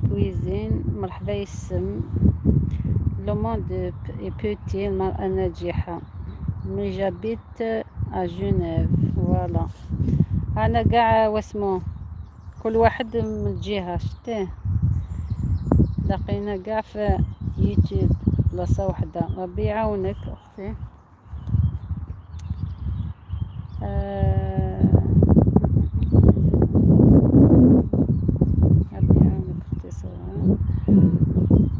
cuisine، مرحبا يسم. le monde est petit. المرأة الناجحة، mais j'habite à Genève. voilà، انا قاع واسمو كل واحد من الجهة شتيه، لقينا قاع في يوتيوب بلاصة وحدة. ربي يعاونك اختي. ربي يعاونك اختي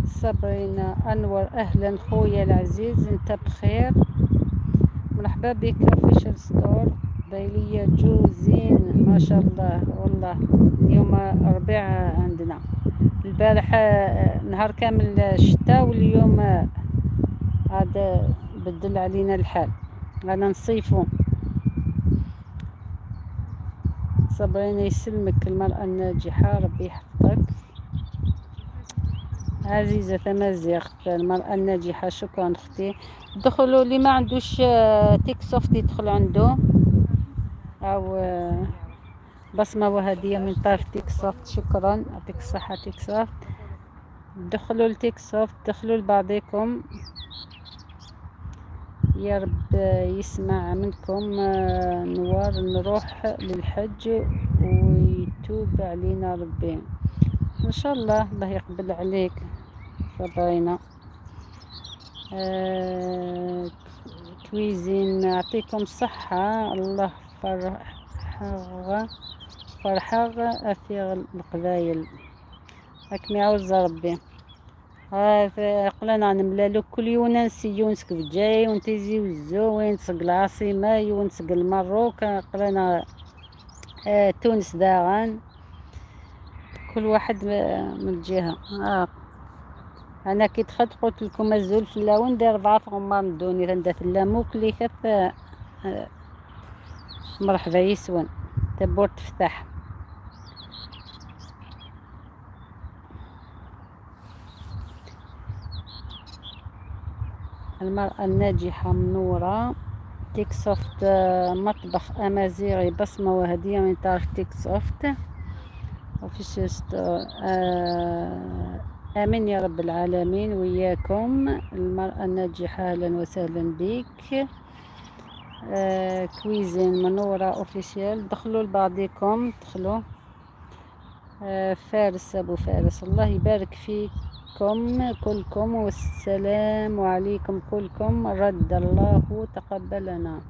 صبرينا. انور اهلا خويا العزيز، انت بخير؟ مرحبا بك. official store بايلية جو زين ما شاء الله. والله اليوم ربيع عندنا، البارح نهار كامل الشتاء واليوم عاد بدل علينا الحال، رانا نصيفو. صبرينا يسلمك المرأة الناجحة، ربي يحفظك. عزيزة تمازيغ المرأة الناجحة، شكرا اختي. دخلوا اللي ما عندوش تيك سوفت يدخل عنده او بصمة وهدية من طرف تيك سوفت. شكرا، يعطيك الصحة تيك سوفت. دخلوا لتيك سوفت، دخلوا لبعضكم، يا رب يسمع منكم. نوار نروح للحج ويتوب علينا ربي ان شاء الله. الله يقبل عليك صبرينا. Cuisine يعطيكم صحة. الله فرحغ فرحغ أثير القبايل هاك يعوز ربي. قلنا نملالو كل يوم نسي يونس جاي ونتيزي وزو وين تسق العاصمة يونسق المروك. قلنا تونس داغان كل واحد من الجهة. أنا كي دخلت قلت لكم الزول في اللاون داير 4 غمار دوني ثندات اللاموك اللي كث. مرحبا يسون تبور تفتح. المرأة الناجحة منورة. تيك سوفت، مطبخ أمازيغي بصمة وهدية من طرف تيك سوفت. آمين يا رب العالمين وياكم. المرأة الناجحة أهلا وسهلا بك. Cuisine منورة officiel، دخلوا لبعضكم، دخلوا. فارس أبو فارس، الله يبارك فيكم كلكم، والسلام عليكم كلكم، رد الله تقبلنا.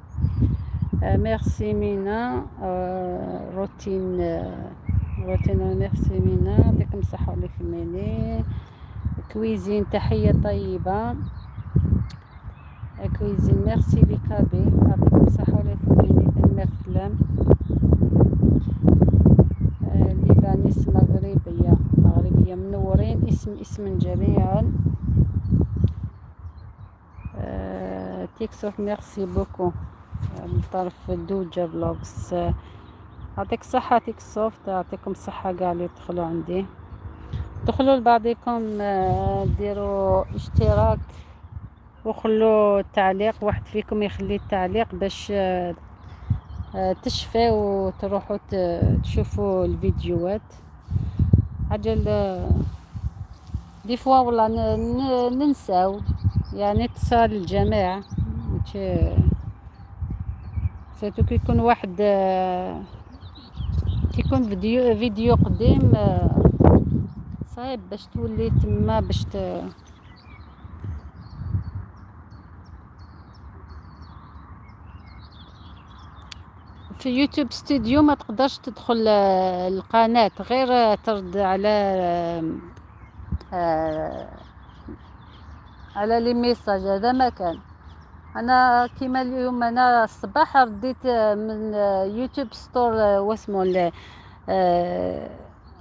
ميرسي مينا. روتين ميرسي مينا، يعطيكم الصحة عليكم ميني. Cuisine تحية طيبة. Cuisine merci les Kabyles، يعطيكم الصحة عليكم ميني. تنمر فلام. ليبانيس مغربية، مغربية منورين، اسم اسم جميعا. تيك سوف merci beaucoup من طرف دوجا فلوكس. يعطيك الصحة تيك سوفت، يعطيكم الصحة كاع اللي دخلوا عندي. دخلوا لبعضكم، ديروا اشتراك وخلوا تعليق، واحد فيكم يخلي التعليق باش تشفى وتروحوا تشوفوا الفيديوهات. عجل، des fois والله ننساو، يعني اتصال الجماعة surtout كي يكون واحد، كي يكون فيديو قديم، صعيب باش تولي تما باش في يوتيوب ستوديو ما تقدرش تدخل القناة غير ترد على les messages. هذا ما كان. انا كيما اليوم انا الصباح رديت من يوتيوب ستور، واسمو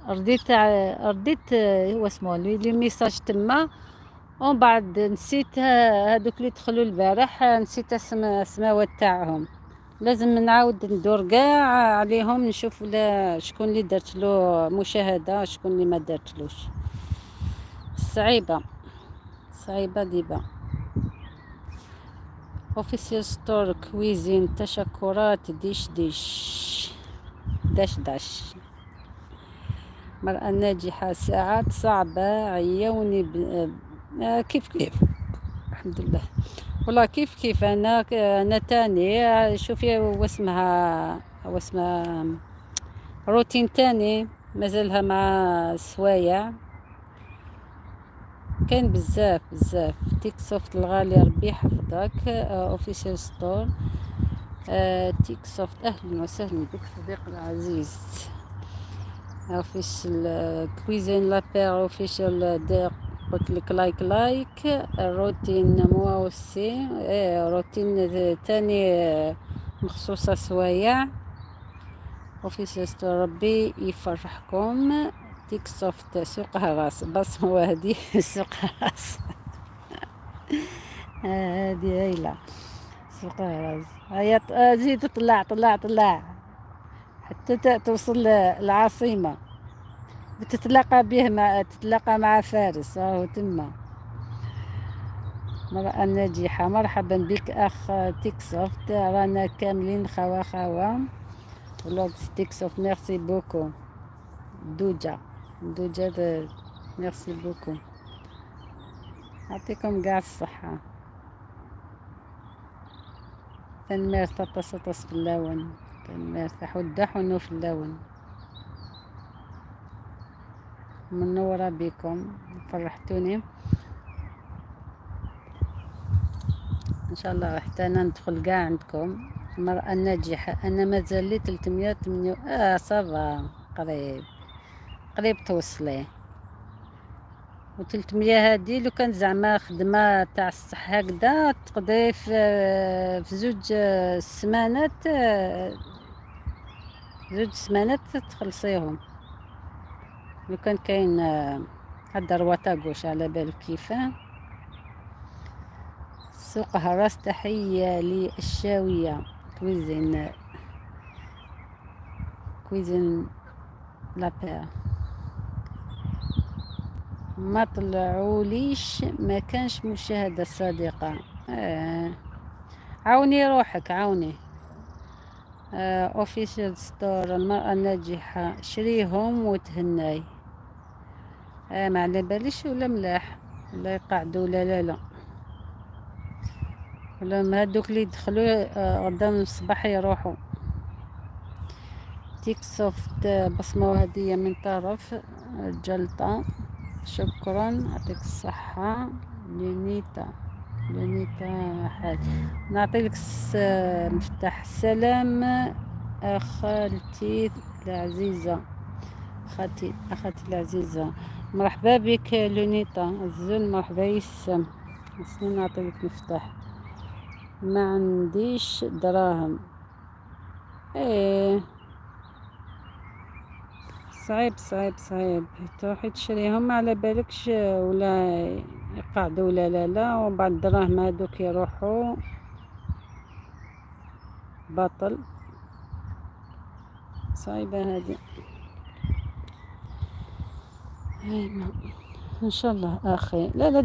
رديت واسمو les messages تما، ومن بعد نسيت هذوك اللي دخلوا البارح، نسيت اسماوات تاعهم. لازم نعاود ندور كاع عليهم نشوف ولا شكون اللي درت له مشاهدة شكون اللي ما درتلوش. صعيبة صعيبة ديبا. Official Store Cuisine تشكرات ديش ديش داش داش. مرأة ناجحة ساعات صعبة عيوني كيف كيف الحمد لله والله كيف كيف. أنا تاني، شوفي واسمها روتين تاني مازالها مع السوايع. كاين بزاف بزاف. تيك سوفت الغالي ربي يحفظك. Official Store. تيك سوفت اهلا وسهلا بك صديق العزيز. Official Cuisine la paire official دي قلت لك like like. روتين moi aussi. ايه روتين تاني، مخصوصة سوايع. Official Store ربي يفرحكم. تيك سوفت سوق راس بس هو هادي سوق راس هادي هايلة سوق راس. هيا زيد طلع طلع طلع حتى توصل العاصمة وتتلاقى به مع تتلاقى مع فارس راهو تما. مرأة ناجحة مرحبا بك أخ تيك سوفت، رانا كاملين خوا خوا. Vlog Sticks of merci beaucoup. دوجا دوجا merci beaucoup. يعطيكم قاع الصحة. تنمير تطس تطس في اللون. تنمير تحود حنو في اللون. منورة بكم، فرحتوني. ان شاء الله حتى انا ندخل قاع عندكم. المرأة الناجحة، انا مازال لي 308. Ça va، قريب قريب توصلي. و 300 هادي لو كان زعما خدمة تاع الصح هكذا تقدري في زوج سمانات، زوج سمانات تخلصيهم. لو كان كاين هاد droite à gauche على بالك كيفاه. سوق هراس، تحية للشاوية. Cuisine Cuisine la paix. ما طلعوليش، ما كانش مشاهدة صادقة. عاوني روحك، عاوني. Official Store، المرأة الناجحة، شريهم وتهناي. ما على باليش ولا ملاح ولا يقعدوا ولا لا لا، ولا ما هادوك اللي يدخلوا قدام الصباح يروحوا. تيك سوفت، بصمة وهدية من طرف جلطة، شكرا يعطيك الصحة. لونيتا لونيتا حاج، نعطي لك مفتاح السلام. أخالتي العزيزة، خالتي، أخالتي العزيزة، مرحبا بك لونيتا الزول، مرحبا يسم. نعطي لك مفتاح. ما عنديش دراهم. ايه صعيب صعيب صعيب تروحي تشريهم، ما على بالكش ولا يقعدوا ولا لا لا، ومن بعد الدراهم هادوك يروحوا باطل. صعيبة هادي. ايما ان شاء الله اخي. لا لا،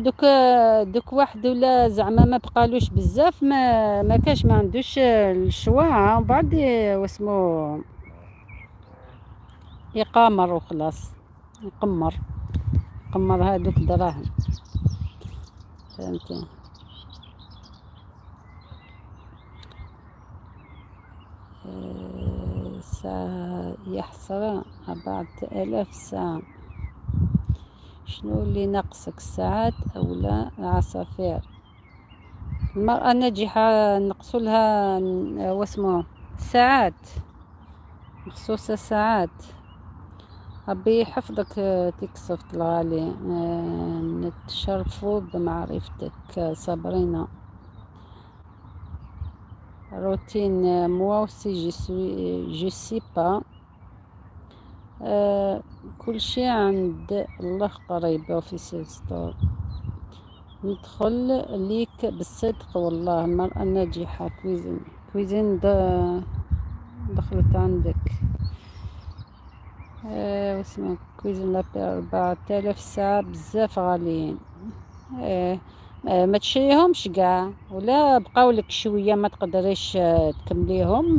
دوك واحد ولا زعما ما بقالوش بزاف، ما كاش، ما عندوش ال choix، ومن بعد واسمو يقامر وخلاص، يقمر يقمر هادوك دراهم، فهمتي؟ ساعة يحصر 4000 ساعة. شنو اللي ناقصك، الساعات أو لا العصافير؟ المرأة الناجحة نقصوا لها واسمو ساعات، مخصوصة ساعات. ربي يحفظك تيك سوفت الغالي. نتشرفوا بمعرفتك صابرينا. روتين moi aussi je suis je sais pas. كل شيء عند الله قريب. في Store ندخل ليك بالصدق والله. المرأة الناجحة Cuisine Cuisine دخلت عندك. واسمه Cuisine la paix، 4000 ساعة بزاف غاليين. ما تشريهمش قاع، ولا بقاو لك شويه ما تقدريش تكمليهم،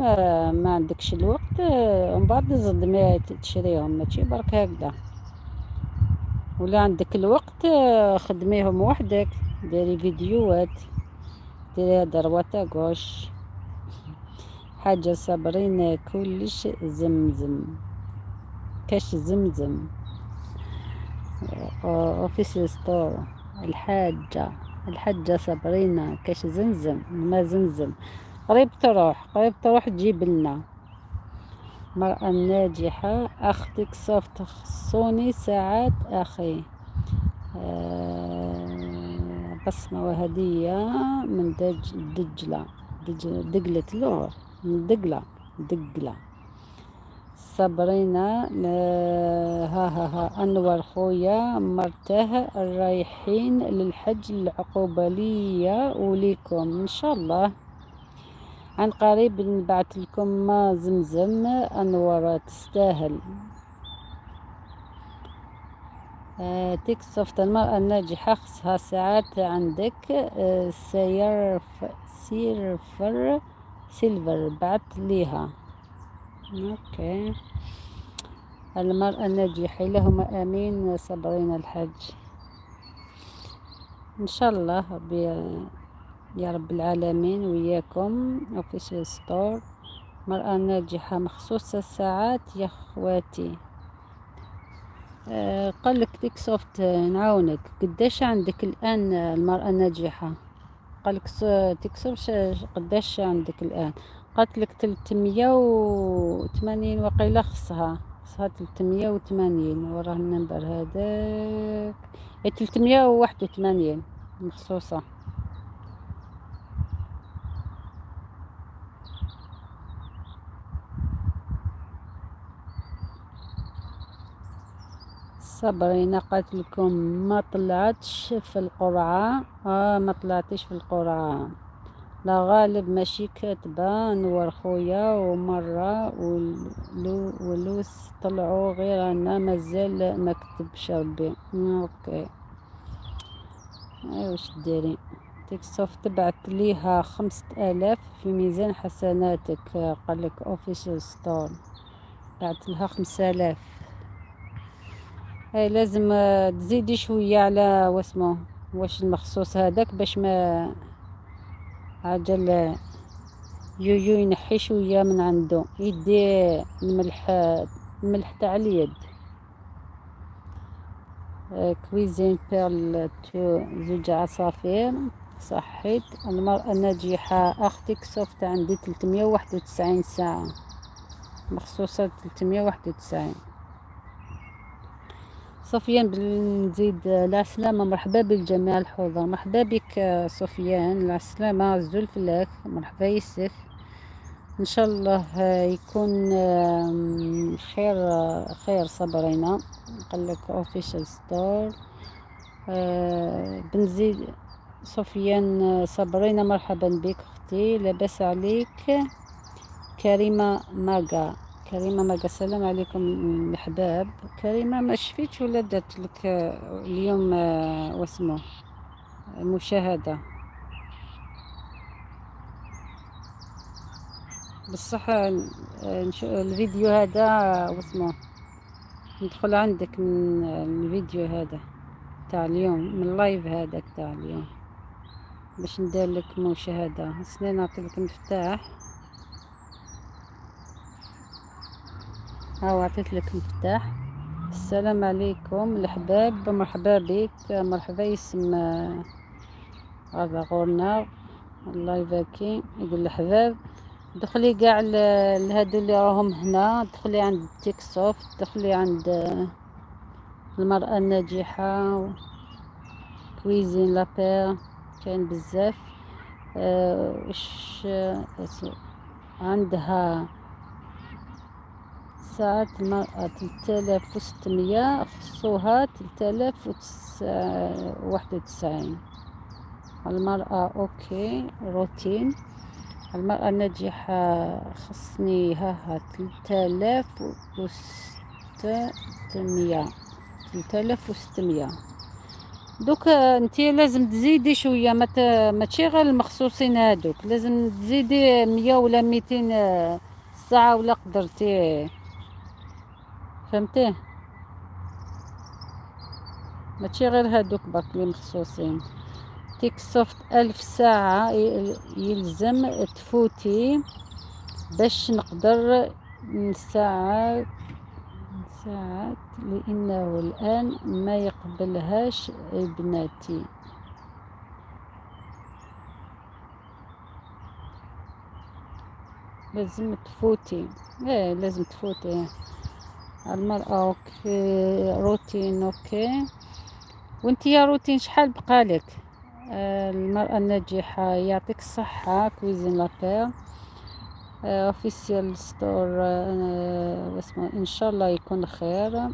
ما عندكش الوقت، ومن بعد زدمي تشريهم، ماشي برك هكذا. ولا عندك الوقت، خدميهم وحدك، ديري فيديوهات، ديري droite à gauche. حاجة صابرين كلش زمزم، كاش زمزم. Official Store، الحاجة الحاجة صابرينا كاش زمزم، ما زمزم قريب تروح، قريب تروح تجيب لنا. المرأة الناجحة أختك صوفت، خصوني ساعات أخي. بصمة وهدية من دجلة، دقلة لور، من دقلة، دقلة. صابرينا، ها ها ها أنور خويا مرته رايحين للحج، العقوبة ليا وليكم إن شاء الله عن قريب. نبعث لكم ما زمزم. أنور تستاهل. تيك سوفت المرأة الناجحة خصها ساعات عندك. سيرفر سيلفر بعت ليها. OK. المرأة الناجحة، اللهم امين. صبرين الحج ان شاء الله ربي يا رب العالمين وياكم. Official Store، مرأة ناجحة مخصوصة الساعات يا خواتي. قال لك تيك سوفت نعاونك. قداش عندك الآن المرأة الناجحة؟ قال لك تيك سوفت قداش عندك الآن؟ قالت لك 380 وقيلة، خصها 380. وراه ال number هذاك 381 مخصوصة. صبرينا قالت لكم ما طلعتش في القرعة. ما طلعتيش في القرعة، لا غالب ماشي كاتبة. نور خويا ومرة ولوس طلعوا غير انا مازال ما كتبش ربي. OK، ايوا واش ديري؟ تيك سوفت تبعت ليها 5000 في ميزان حسناتك. قال لك Official Store بعت لها 5000. هاي لازم تزيدي شوية على واسمو واش المخصوص هذاك باش ما عجل يويو ينحي شوية من عنده، يدي الملح تاع اليد. Cuisine Perle تو زوج عصافير. صحيت. المرأة الناجحة أختك سوفت عندي 391 ساعة مخصوصة، 391. سفيان بنزيد العسلامة، مرحبا بالجميع الحضور. مرحبا بك سفيان، العسلامة الزلفلاك، مرحبا يسك. ان شاء الله يكون خير خير. صبرينا قال لك Official Store. بنزيد سفيان صبرينا مرحبا بك اختي، لاباس عليك؟ كريمة ماغا، كريمة ماغا السلام عليكم الأحباب. كريمة ما شفيتش ولا درت لك اليوم واسمو مشاهدة؟ بصح الفيديو هذا واسمو ندخل عندك من الفيديو هذا تاع اليوم، من ال live هذاك تاع اليوم باش ندير لك مشاهدة. سنين نعطي لك مفتاح، هاو عطيت لك مفتاح. السلام عليكم الأحباب، مرحبا بك، مرحبا يسم هذا غورنا ال live كي يقول الأحباب. دخلي كاع لهادو اللي راهم هنا، دخلي عند تيك سوفت، دخلي عند المرأة الناجحة، Cuisine La Perle، كاين بزاف. واش عندها ساعات المرأة؟ 3600، خصوها 3091. المرأة OK روتين المرأة الناجحة خصني ها 3600، 3600. دوك انتي لازم تزيدي شوية، ماشي غير المخصوصين هادوك، لازم تزيدي 100 ولا 200 ساعة ولا قدرتي، فهمتي؟ ماشي غير هادوك برك اللي مخصوصين. تيك سوفت 1000 ساعة يلزم تفوتي باش نقدر نساعد، لأنه الآن ما يقبلهاش ابنتي. لازم تفوتي، ايه لازم تفوتي. المرأة OK روتين OK. وانت يا روتين شحال بقالك؟ المرأة الناجحة يعطيك الصحة. Cuisine La Perle Official Store واسمه ان شاء الله يكون خير.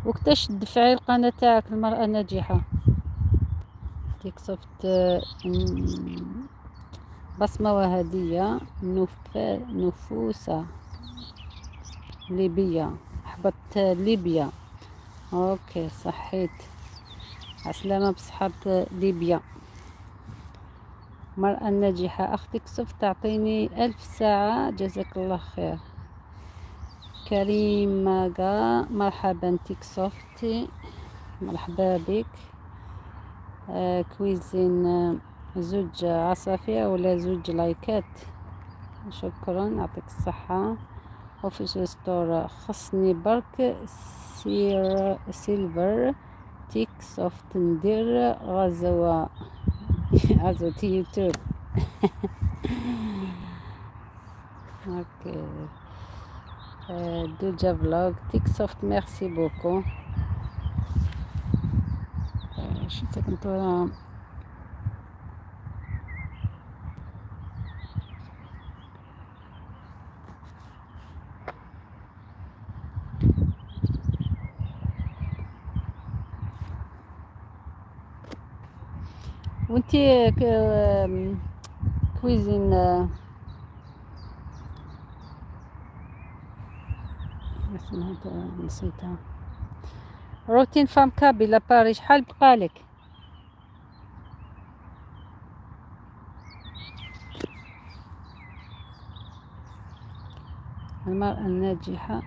وقتاش تدفعي القناة تاعك المرأة الناجحة؟ ديك صفت بصمة وهدية نفوسة ليبيا، حبط ليبيا. OK صحيت، عسلامة بصحاب ليبيا. المرأة الناجحة أختك سوف تعطيني 1000 ساعة، جزاك الله خير. كريم ماغا مرحبا تيك سوفتي مرحبا بك. Cuisine زوج عصافير ولا زوج لايكات، شكرا يعطيك الصحة. Official Store خصني برك silver تيك سوفت ندير غزوة غزوة يوتيوب. OK دوجا vlog تيك سوفت merci beaucoup. شفتك انتو وانتي cuisine اسمها نسيتها. روتين femme kabyle باري شحال بقالك؟ المرأة الناجحة،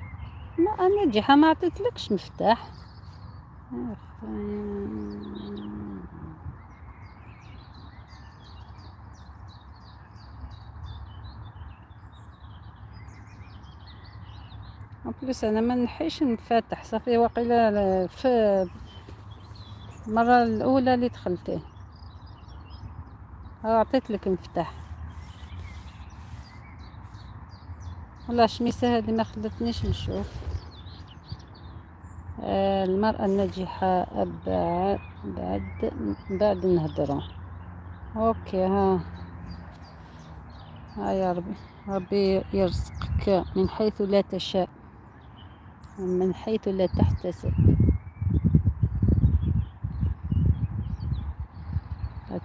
المرأة الناجحة ما عطيتلكش مفتاح. en plus انا ما نحيش المفاتح صافي، وقيلا في المرة الاولى اللي دخلتيه عطيت لك مفتاح. والله الشميسة هذه ما خلتنيش نشوف. المرأة الناجحة بعد نهضروا. OK ها ها يا ربي، ربي يرزقك من حيث لا تشاء ومن حيث لا تحتسب.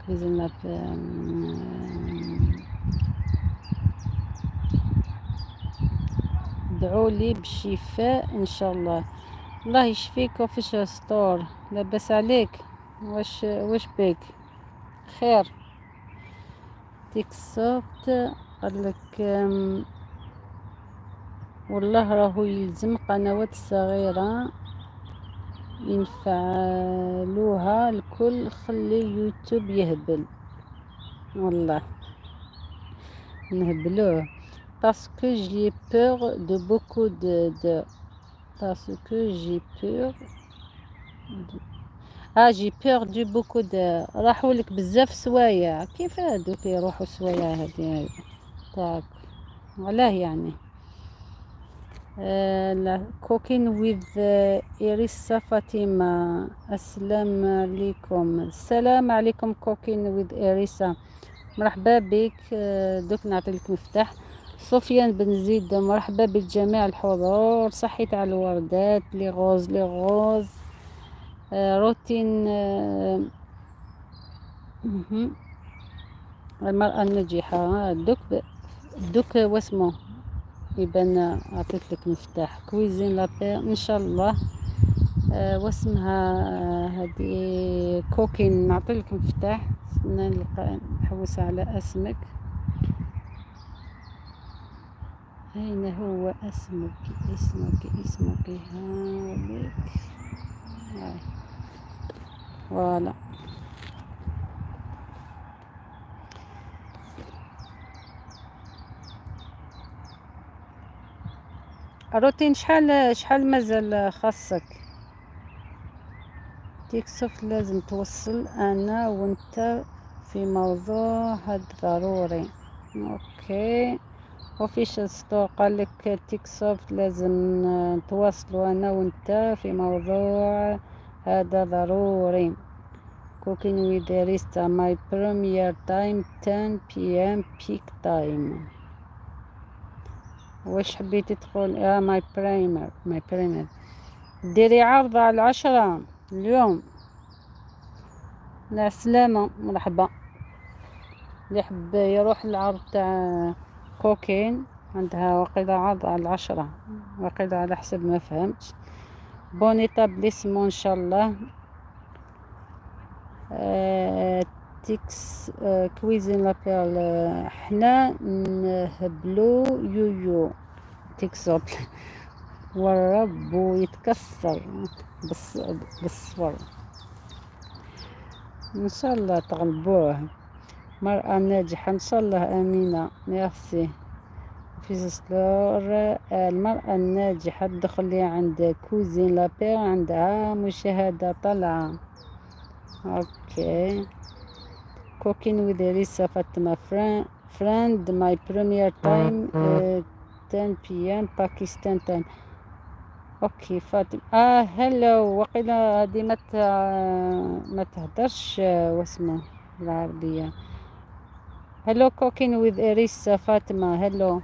cuisine دعوا لي بالشفاء ان شاء الله. الله يشفيك. Official Store لاباس عليك؟ واش بك؟ خير. تيك سوفت قال لك والله راهو يلزم قنوات صغيرة ينفعلوها الكل، خلي يوتيوب يهبل. والله نهبلوه parce que j'ai peur de beaucoup de parce que j'ai peur de j'ai perdu beaucoup de راحوا لك بزاف سوايع. كيف هادوك يروحوا سوايع هادي تاعك؟ علاه يعني؟ لا Cooking with إيريسا فاطمة، السلام عليكم. السلام عليكم Cooking with إيريسا، مرحبا بك. دوك نعطي لك مفتاح. سفيان بن زيد مرحبا بالجميع الحضور. صحيت على الوردات les roses les roses. روتين المرأة الناجحة. دوك واسمو يبان عطيت لك مفتاح. Cuisine la paix ان شاء الله. واسمها هذه Cooking، نعطي لك مفتاح. نلقى نحوس على اسمك. أين هو اسمك؟ اسمك اسمك هالك. هاي voilà. روتين شحال مازال خاصك؟ تيك سوفت لازم توصل انا وانت في موضوع هاد ضروري. OK Official Store قال لك تيك سوفت لازم نتواصلوا انا وانت في موضوع هذا ضروري. Cooking with ريستا my premiere time 10 PM peak time. واش حبيتي تقول؟ My premiere، my premiere ديري عرض على 10 اليوم. لا سلامة، مرحبا. اللي يحب يروح العرض تاع Cooking عندها وقيلة عرض على 10 وقيلة على حسب ما فهمت. Bon établissement ان شاء الله. تيكس Cuisine la perle حنا نهبلو يويو تيكسوبل. والرب يتكسر بالصفر. إن شاء الله تغلبوه. مرأة ناجحة إن شاء الله. أمينة ميرسي. في سلور المرأة الناجحة تدخلي عند Cuisine La Perle، عندها مشاهدة طالعة. okay، cooking with Erisa Fatima friend my premiere time 10 p.m. Pakistan time. okay فاطمة، hello. وقيلا هذه ما تهدرش واسمه بالعربية. Hello cooking with Erisa Fatima، hello،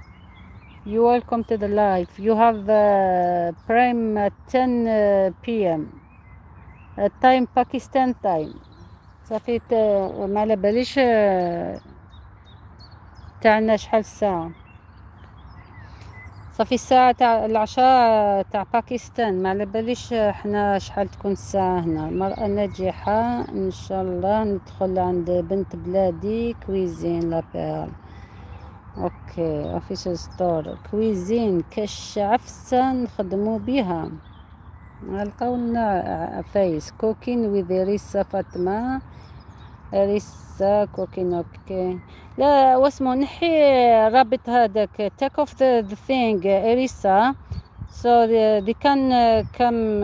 you welcome to the live. you have prime at 10 p.m. time Pakistan time. صافي، ما على باليش تاعنا شحال الساعة. صافي الساعة تاع العشاء تاع باكستان، ما على باليش حنا شحال تكون الساعة هنا. المرأة ناجحة إن شاء الله ندخل عند بنت بلادي Cuisine La Perle. okay official store cuisine، كاش عفسة نخدمو بها نلقاو لنا فايس. cooking with ريسا فاطمة، ريسا cooking. okay لا واسمو، نحي الرابط هذاك، take off the thing Erisa so they can come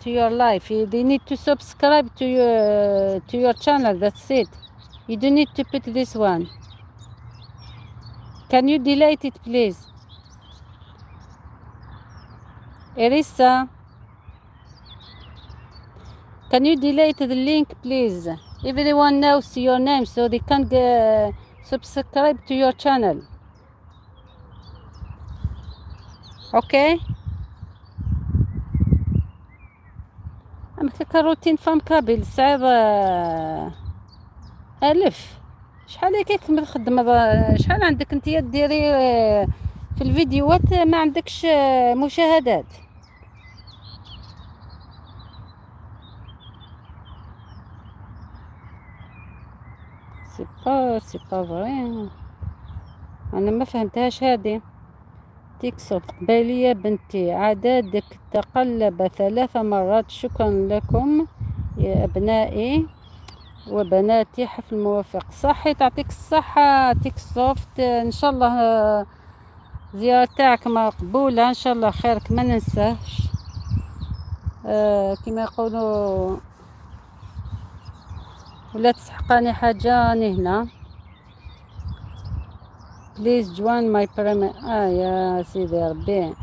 to your live. they need to subscribe to your channel، that's it. you don't need to put this one. can you delete it please Erisa؟ can you delete the link please؟ everyone knows your name so they can subscribe to your channel. okay، مثل routine femme kabyle صعيب ألف. شحال هكاك من الخدمة، شحال عندك انت ديري في الفيديوهات ما عندكش مشاهدات. c'est pas vrai، انا ما فهمتهاش هادي. تيك قبالية بنتي، عددك تقلب ثلاث مرات. شكرا لكم يا أبنائي وبناتي، حفل موفق. صحي، تعطيك الصحة تيك سوفت. إن شاء الله زيارة تاعك مقبولة إن شاء الله، خيرك ما ننساهش. كما يقولوا ولا تسحقاني حاجة راني هنا. please join my prime. يا سيدي ربي.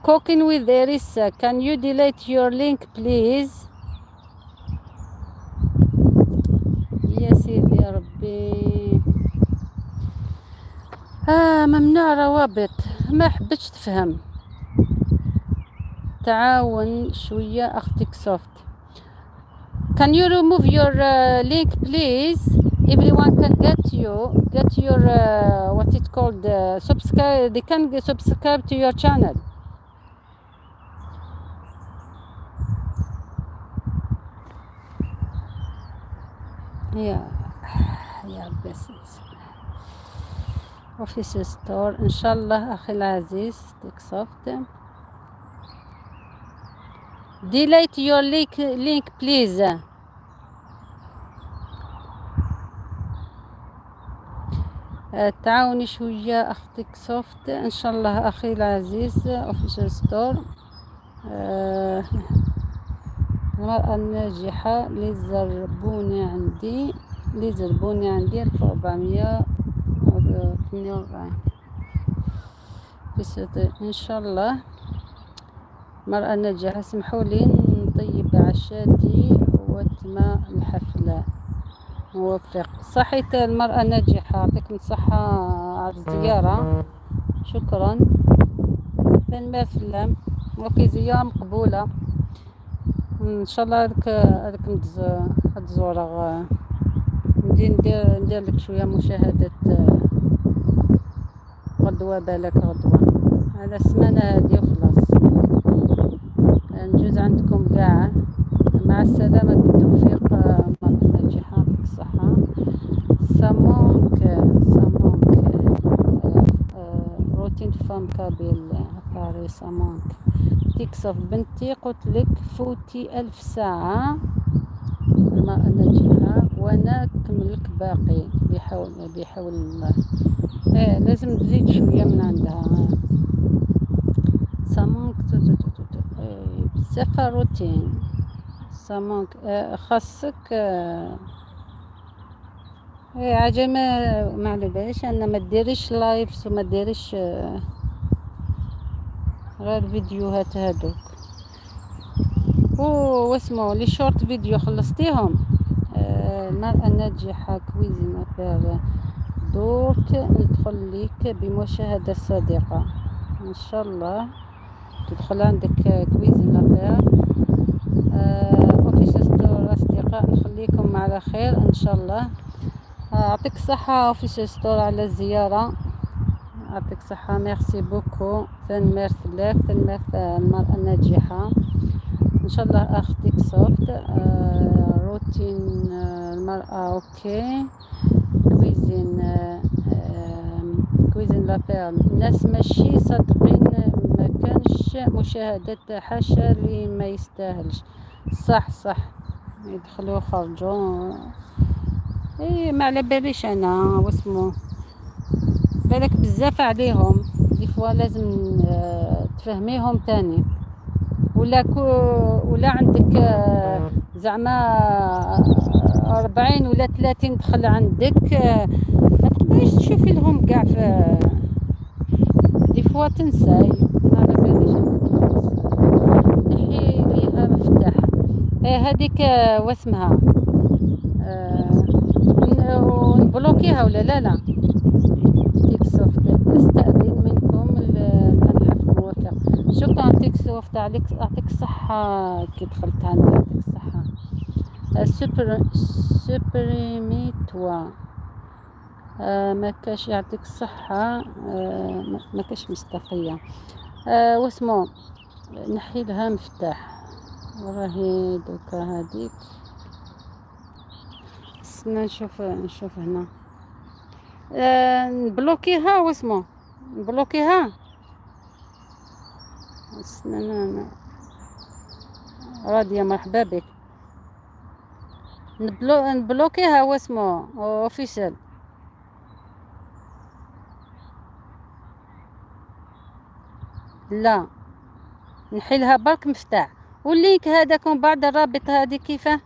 cooking with Erisa، can you delete your link please؟ يا سيدي ربي، ممنوع روابط، ما حبتش تفهم. تعاون شوية اختك سوفت. can you remove your link please؟ everyone can get your what it called subscribe، they can subscribe to your channel. يا بس official store. ان شاء الله اخي العزيز تيك سوفت، delete your link please. تعاوني شوية أختك سوفت. إن شاء الله أخي العزيز official store. المرأة الناجحة لي زربوني عندي 1448. إن شاء الله المرأة الناجحة. اسمحوا لي نطيب عشاتي وتما الحفلة موفق. صحيت المرأة الناجحة، يعطيكم الصحة على الزيارة، شكرا. فين ما فلام. okay زيارة مقبولة ان شاء الله. هذاك تزور ندير لك شوية مشاهدات غدوة، بالك غدوة على السمانة هادي وخلاص نجوز عندكم كاع. مع السلامة، بالتوفيق مرأة ناجحة، يعطيك الصحة. سامونك سامونك routine femme kabyle. Paris ça manque. تيكسوف بنتي قلت لك فوتي 1000 ساعة المرأة الناجحة وانا كملك باقي بحول الله. ايه لازم تزيد شوية من عندها. ça manque إيه بزاف روتين ça manque. خاصك إيه عجل ما على باليش انا ما ديريش lives وما ديريش غير فيديوهات هادوك. او واسمو les short vidéo خلصتيهم؟ المرأة الناجحة cuisine affaire دوك ندخل ليك بمشاهدة صادقة ان شاء الله. تدخل عندك cuisine affaire officiel store. اصدقاء نخليكم على خير ان شاء الله. يعطيك الصحة officiel store على الزيارة، يعطيك الصحة، merci beaucoup. ثنميرت لك، ثنميرت المرأة الناجحة ان شاء الله. اختك سوفت روتين المرأة OK cuisine cuisine la perle. الناس ماشي صادقين، ما كانش مشاهدات، حاشا اللي ما يستاهلش. صح صح، يدخلوا يخرجوا. اي ما على باليش انا واسمو، بالك بزاف عليهم. des fois لازم تفهميهم تاني. ولا عندك زعما 40 ولا 30 دخل عندك، ما تقدريش تشوفي لهم كاع. في des fois تنساي. ما على باليش انا تخلص. نحي ليها مفتاح. ايه هذيك واسمها ونبلوكيها ولا لا؟ لا تيك سوفت استأذن منكم الحفل موافق. شكرا تيك سوفت عليك، يعطيك الصحة كي دخلت عندي، يعطيك الصحة. supprimer toi ما كاش، يعطيك الصحة. ما كاش مصداقية. واسمو نحي لها مفتاح وراهي دوكا هذيك. استنى نشوف هنا. نبلوكيها واسمو نبلوكيها. استنى راضية مرحبا بك. نبلوكيها واسمو officiel. لا نحيلها برك مفتاح وال link هذاك ومن بعد الرابط هذه كيفاه؟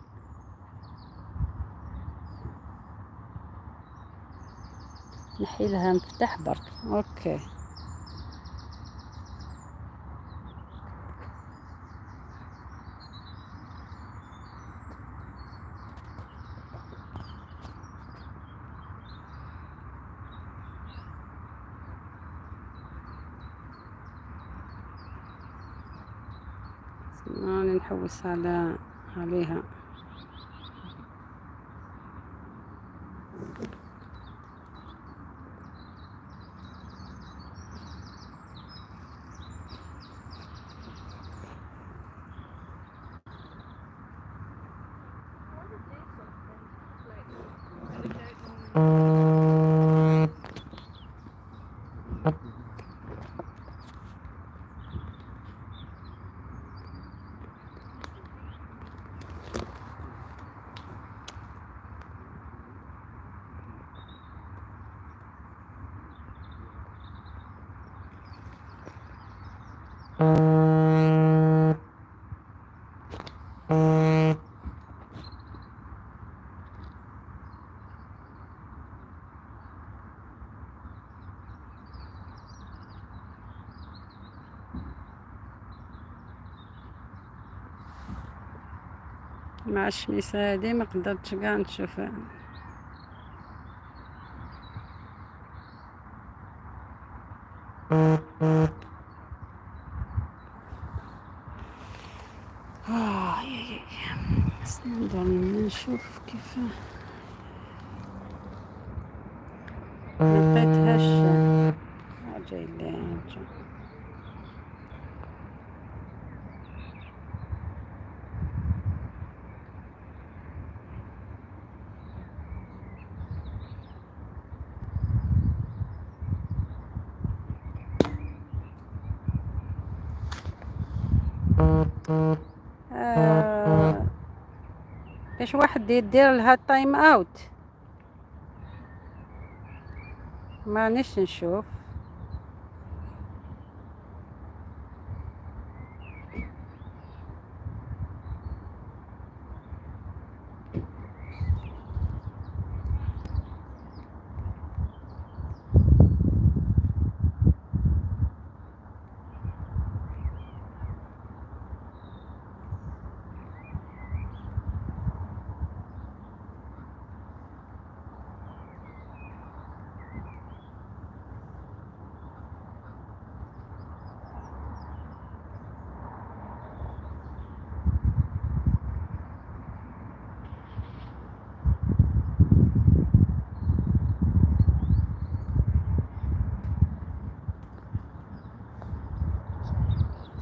نحيلها مفتاح برك. OK راني نحوس عليها. مع الشميسة هادي ما قدرتش كاع نشوفها. يا يا يا استنى ندور نشوف كيف ما لقيتهاش. جاي اللي ايش واحد يدير لها time out؟ مانيش نشوف.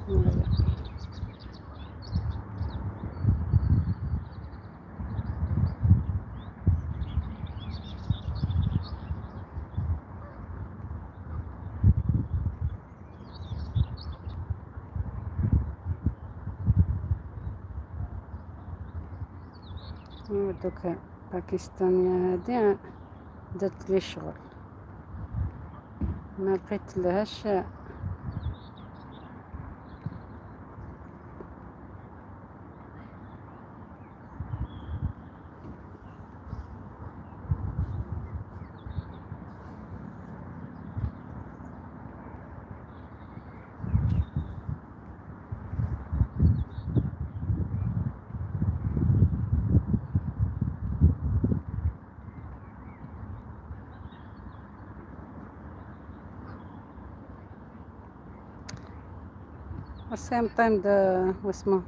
Voilà. دوكا باكستانية هادي درت لي شغل، ما لقيت لهاش. Same time the واسمه،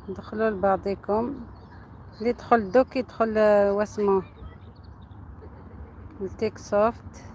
دخلوا لبعضكم. اللي يدخل دوك يدخل واسمه التيك سوفت.